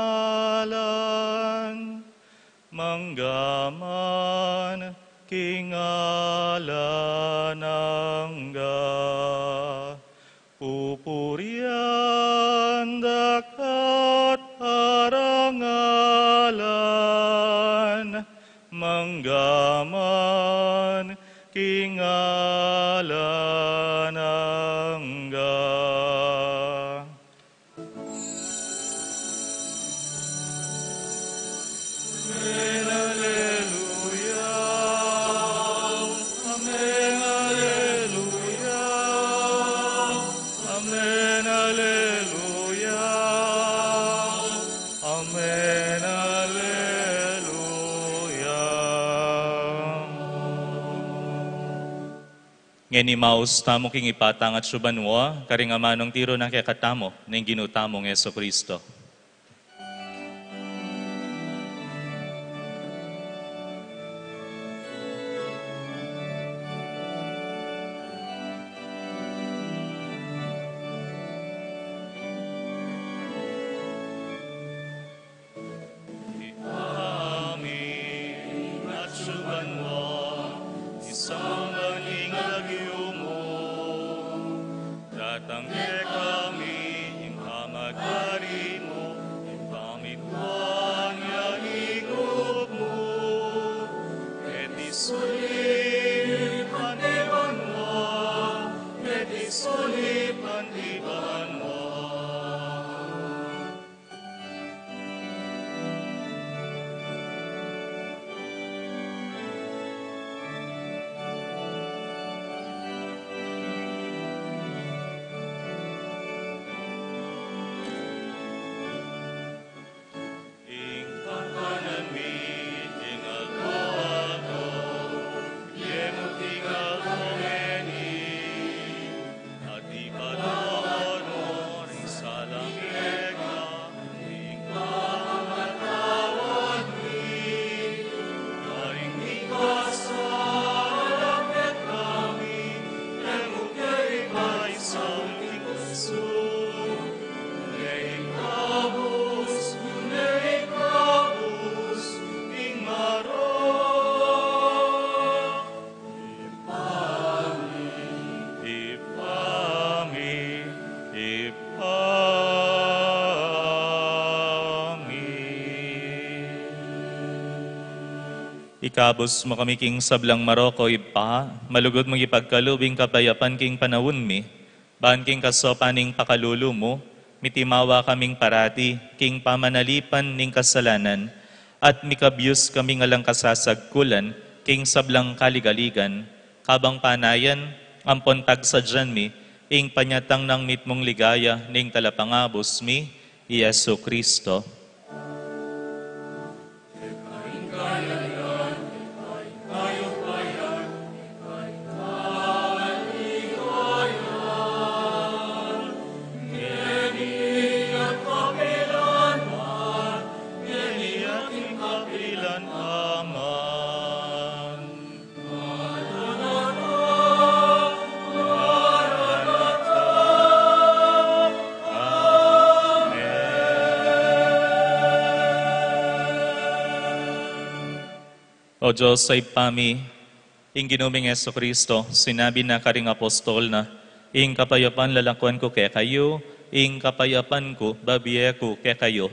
mangga man king alang angga. Pupurian da ka't parangalan, mangga man king alang angga. Amen, alleluia. Amen, alleluia. Amen, alleluia. Amen, alleluia. Ngeni maus tamu king Ibpa tang atsu banua, karing amanung tiru na kekatamu ning Ginu tamung Jesucristo. Ibpa mi, atsu ka banua, misamban ya ing lagyu mu, datang kekami ing pamagari mu, ing pamituan ya ing lub mu, keti sulip anti banua, keti sulip anti banua. Ing kakanan mi king aldo-aldo, ibie mu king aldo ngeni, at ipatawad mu ring sala mi keka, ing pamamatawad mi karing mikasala kekami, e mu ke ipaisaul king tuksu, nune ikabus, nune ikabus king marok. Ibpa mi, Ibpa mi, Ibpa mi. Ikabus mu kami king sablang marok, O Ibpa, malugud mung ipagkalub ing kapayapan king panaun mi, ban king kasaupan ning pakalulu mu, mitimawa kaming parati king pamanalipan ning kasalanan, at mikabius kaming alang kasasagkulan king sablang kaligaligan, kabang panayan ampon pagsadyan mi ing panyatang nang mitmung ligaya ning Talapangabus mi, i Jesucristo. O Dios a Ibpa mi, ing Ginu ming Jesucristo, sinabi na karing apostol na, "Ing kapayapan lalakwan ku kekayu, ing kapayapan ku babie ku kekayu."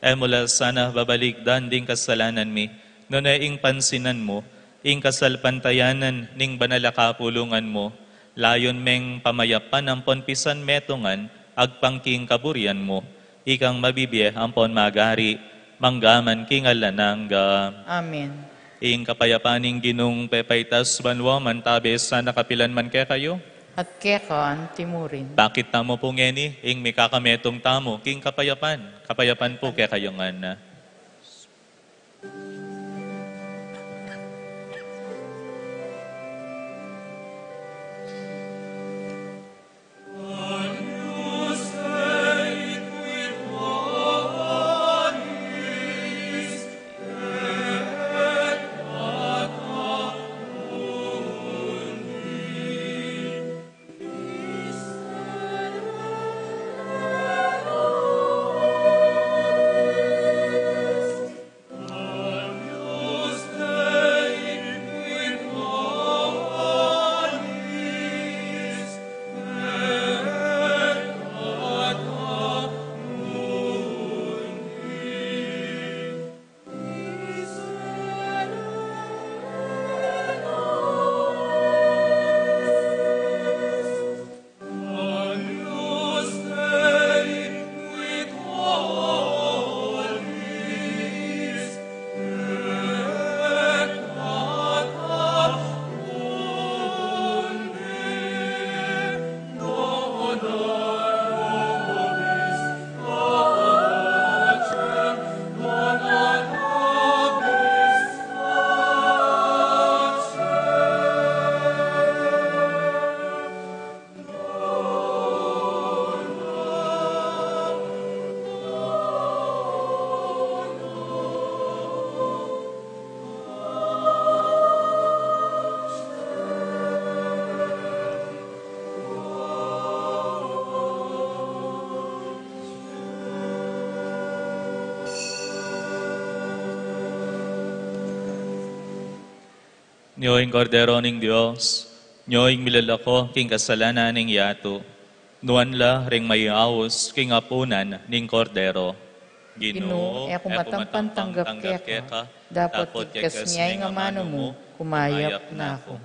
E mu la sana babalikdan ding kasalanan mi, nune ing pansinan mu ing kasalpantayanan ning banal a kapulungan mu, layun meng pamayapan ampon pisan metungan agpang king kaburian mu, ikang mabibie ampon magari mangga man king alang angga. Amen. Ing kapayapan ning Ginung pepaitas banua mantabe sana kapilan man kekayu. At keka anti mu rin. Pakit tamu pu ngeni ing mikakametung tamu king kapayapan. Kapayapan pu kekayu ngan. Nyo ing Kordero ning Dios, nyo ing milalako king kasalanan ning yatu. Nuan la ring mayayaus king apunan ning Kordero. Ginu, e ku matampang tanggap keka, dapot igkas ne ing amanu mu, kumayap na ku.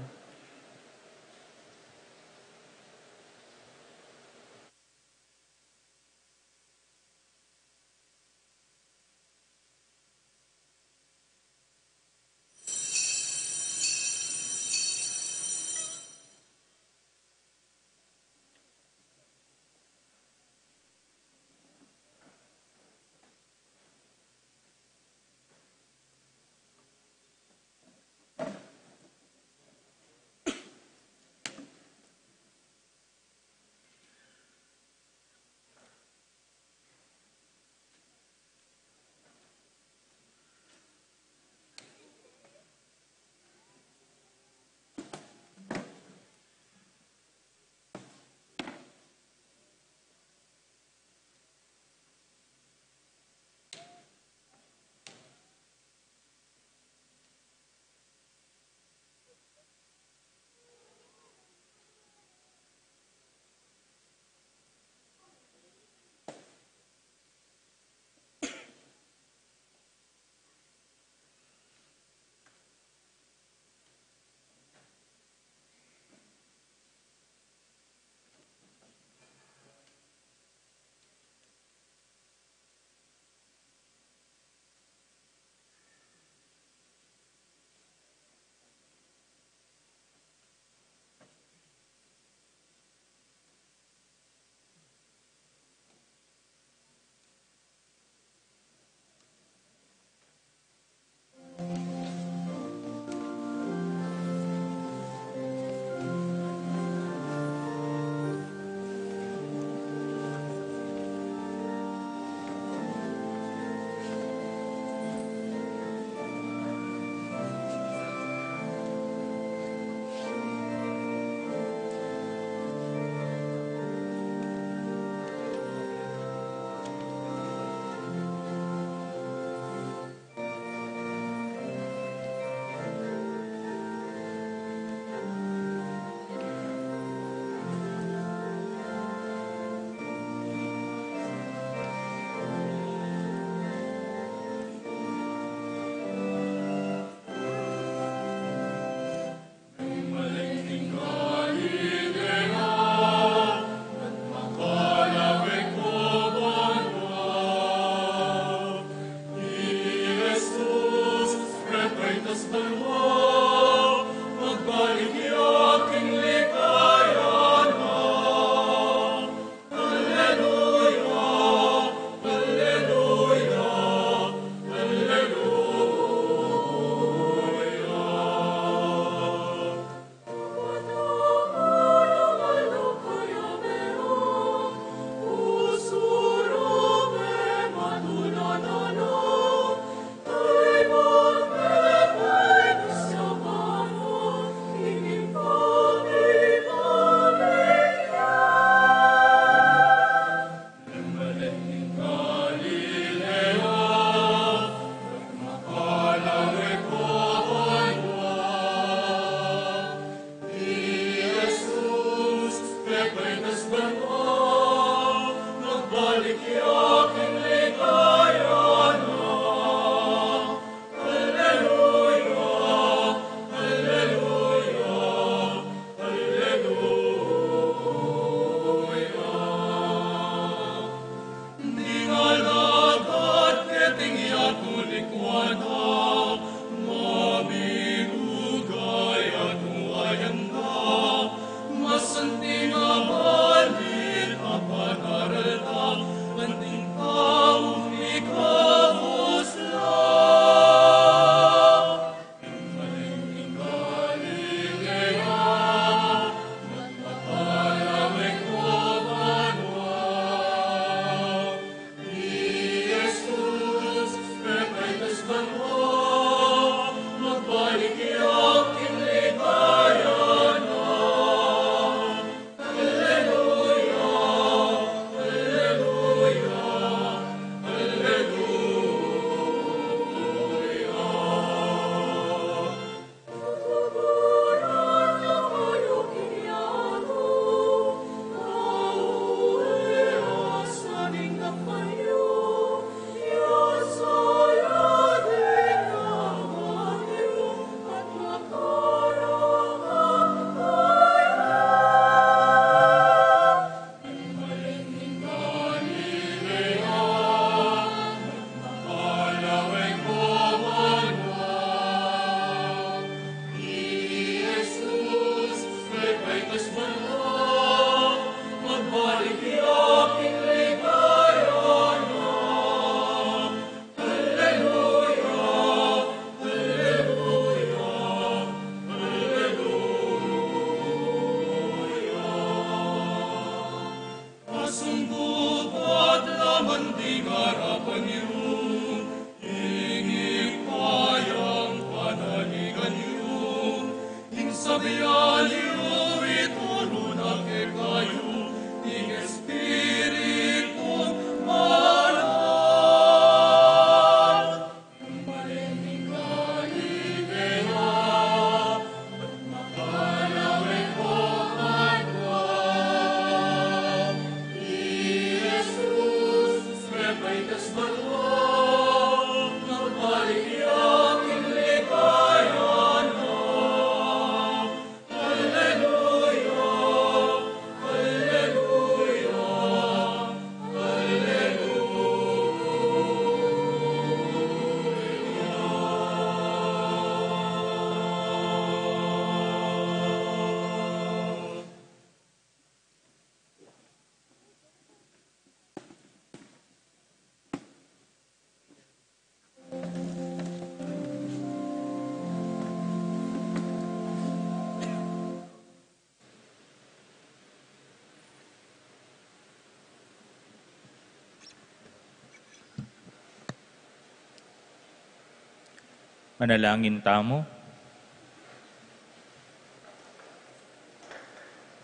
Manalangin tamu.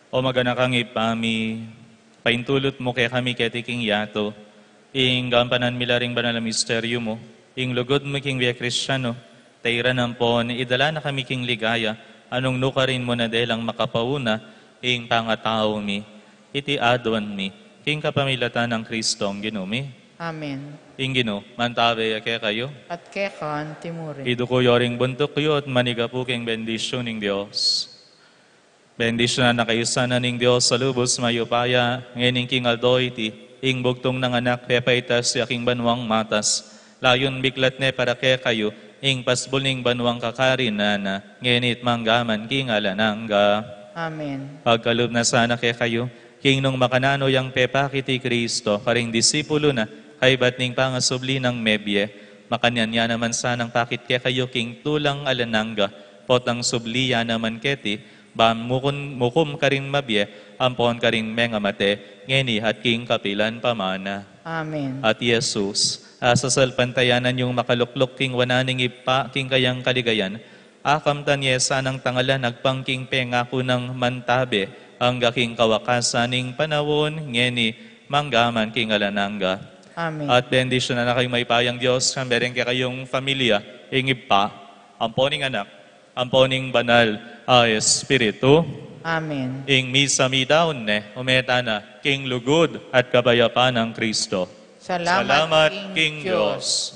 O maganakang Ibpa mi, paintulut mu kekami keti king yatu ing gampanan mi la ring banal a misteryu mu, ing lugud mu king bie Kristianu, tairan ampon idala na kami king ligaya, a nung nukarin mu na delang makapauna ing pangatau mi. Iti aduan mi king kapamilatan nang Kristong Ginu mi. Amen. Ing Ginu mantabe ya kekayu. At keka mu rin. Iduku yu ring buntuk yu at manigapu king bendisyun ning Dios. Bendisyunan na kayu sana ning Dios a lubus mayupaya, ngeni king aldo iti, ing bugtung nang Anak, pepaitas ya king banuang matas, layun biklat ne para kekayu ing pasbul ning banuang kakarinan na, ngeni at mangga man king alang angga. Amen. Pagkalub na sana kekayu, king nung makananu yang pepakit i Kristo karing disipulu na, kaybat ning pangasubli nang mebie, makanyan ya naman sanang pakit kekayu king tulang alang angga, potang subli ya naman keti, ban mukun-, mukum karing mabie ampon karing mengamate, ngeni at king kapilan pa man. Amen. At Jesus, a sasalpantayanan yung makalukluk king wanan ning Ibpa king kayang kaligayan, akamtan ye sanang tangalan agpang king pengaku nang mantabe angga king kawakasan ning panaun, ngeni mangga man king alang angga. Amen. At bendisyunan na kayung mayupayang Dios, kambe ring kekayung familia, ing Ibpa, ampo ning Anak, ampo ning Banal a Espiritu. Amen. Ing misa midaun ne, ume tana king lugud at kapayapan nang Kristo. Salamat king Dios.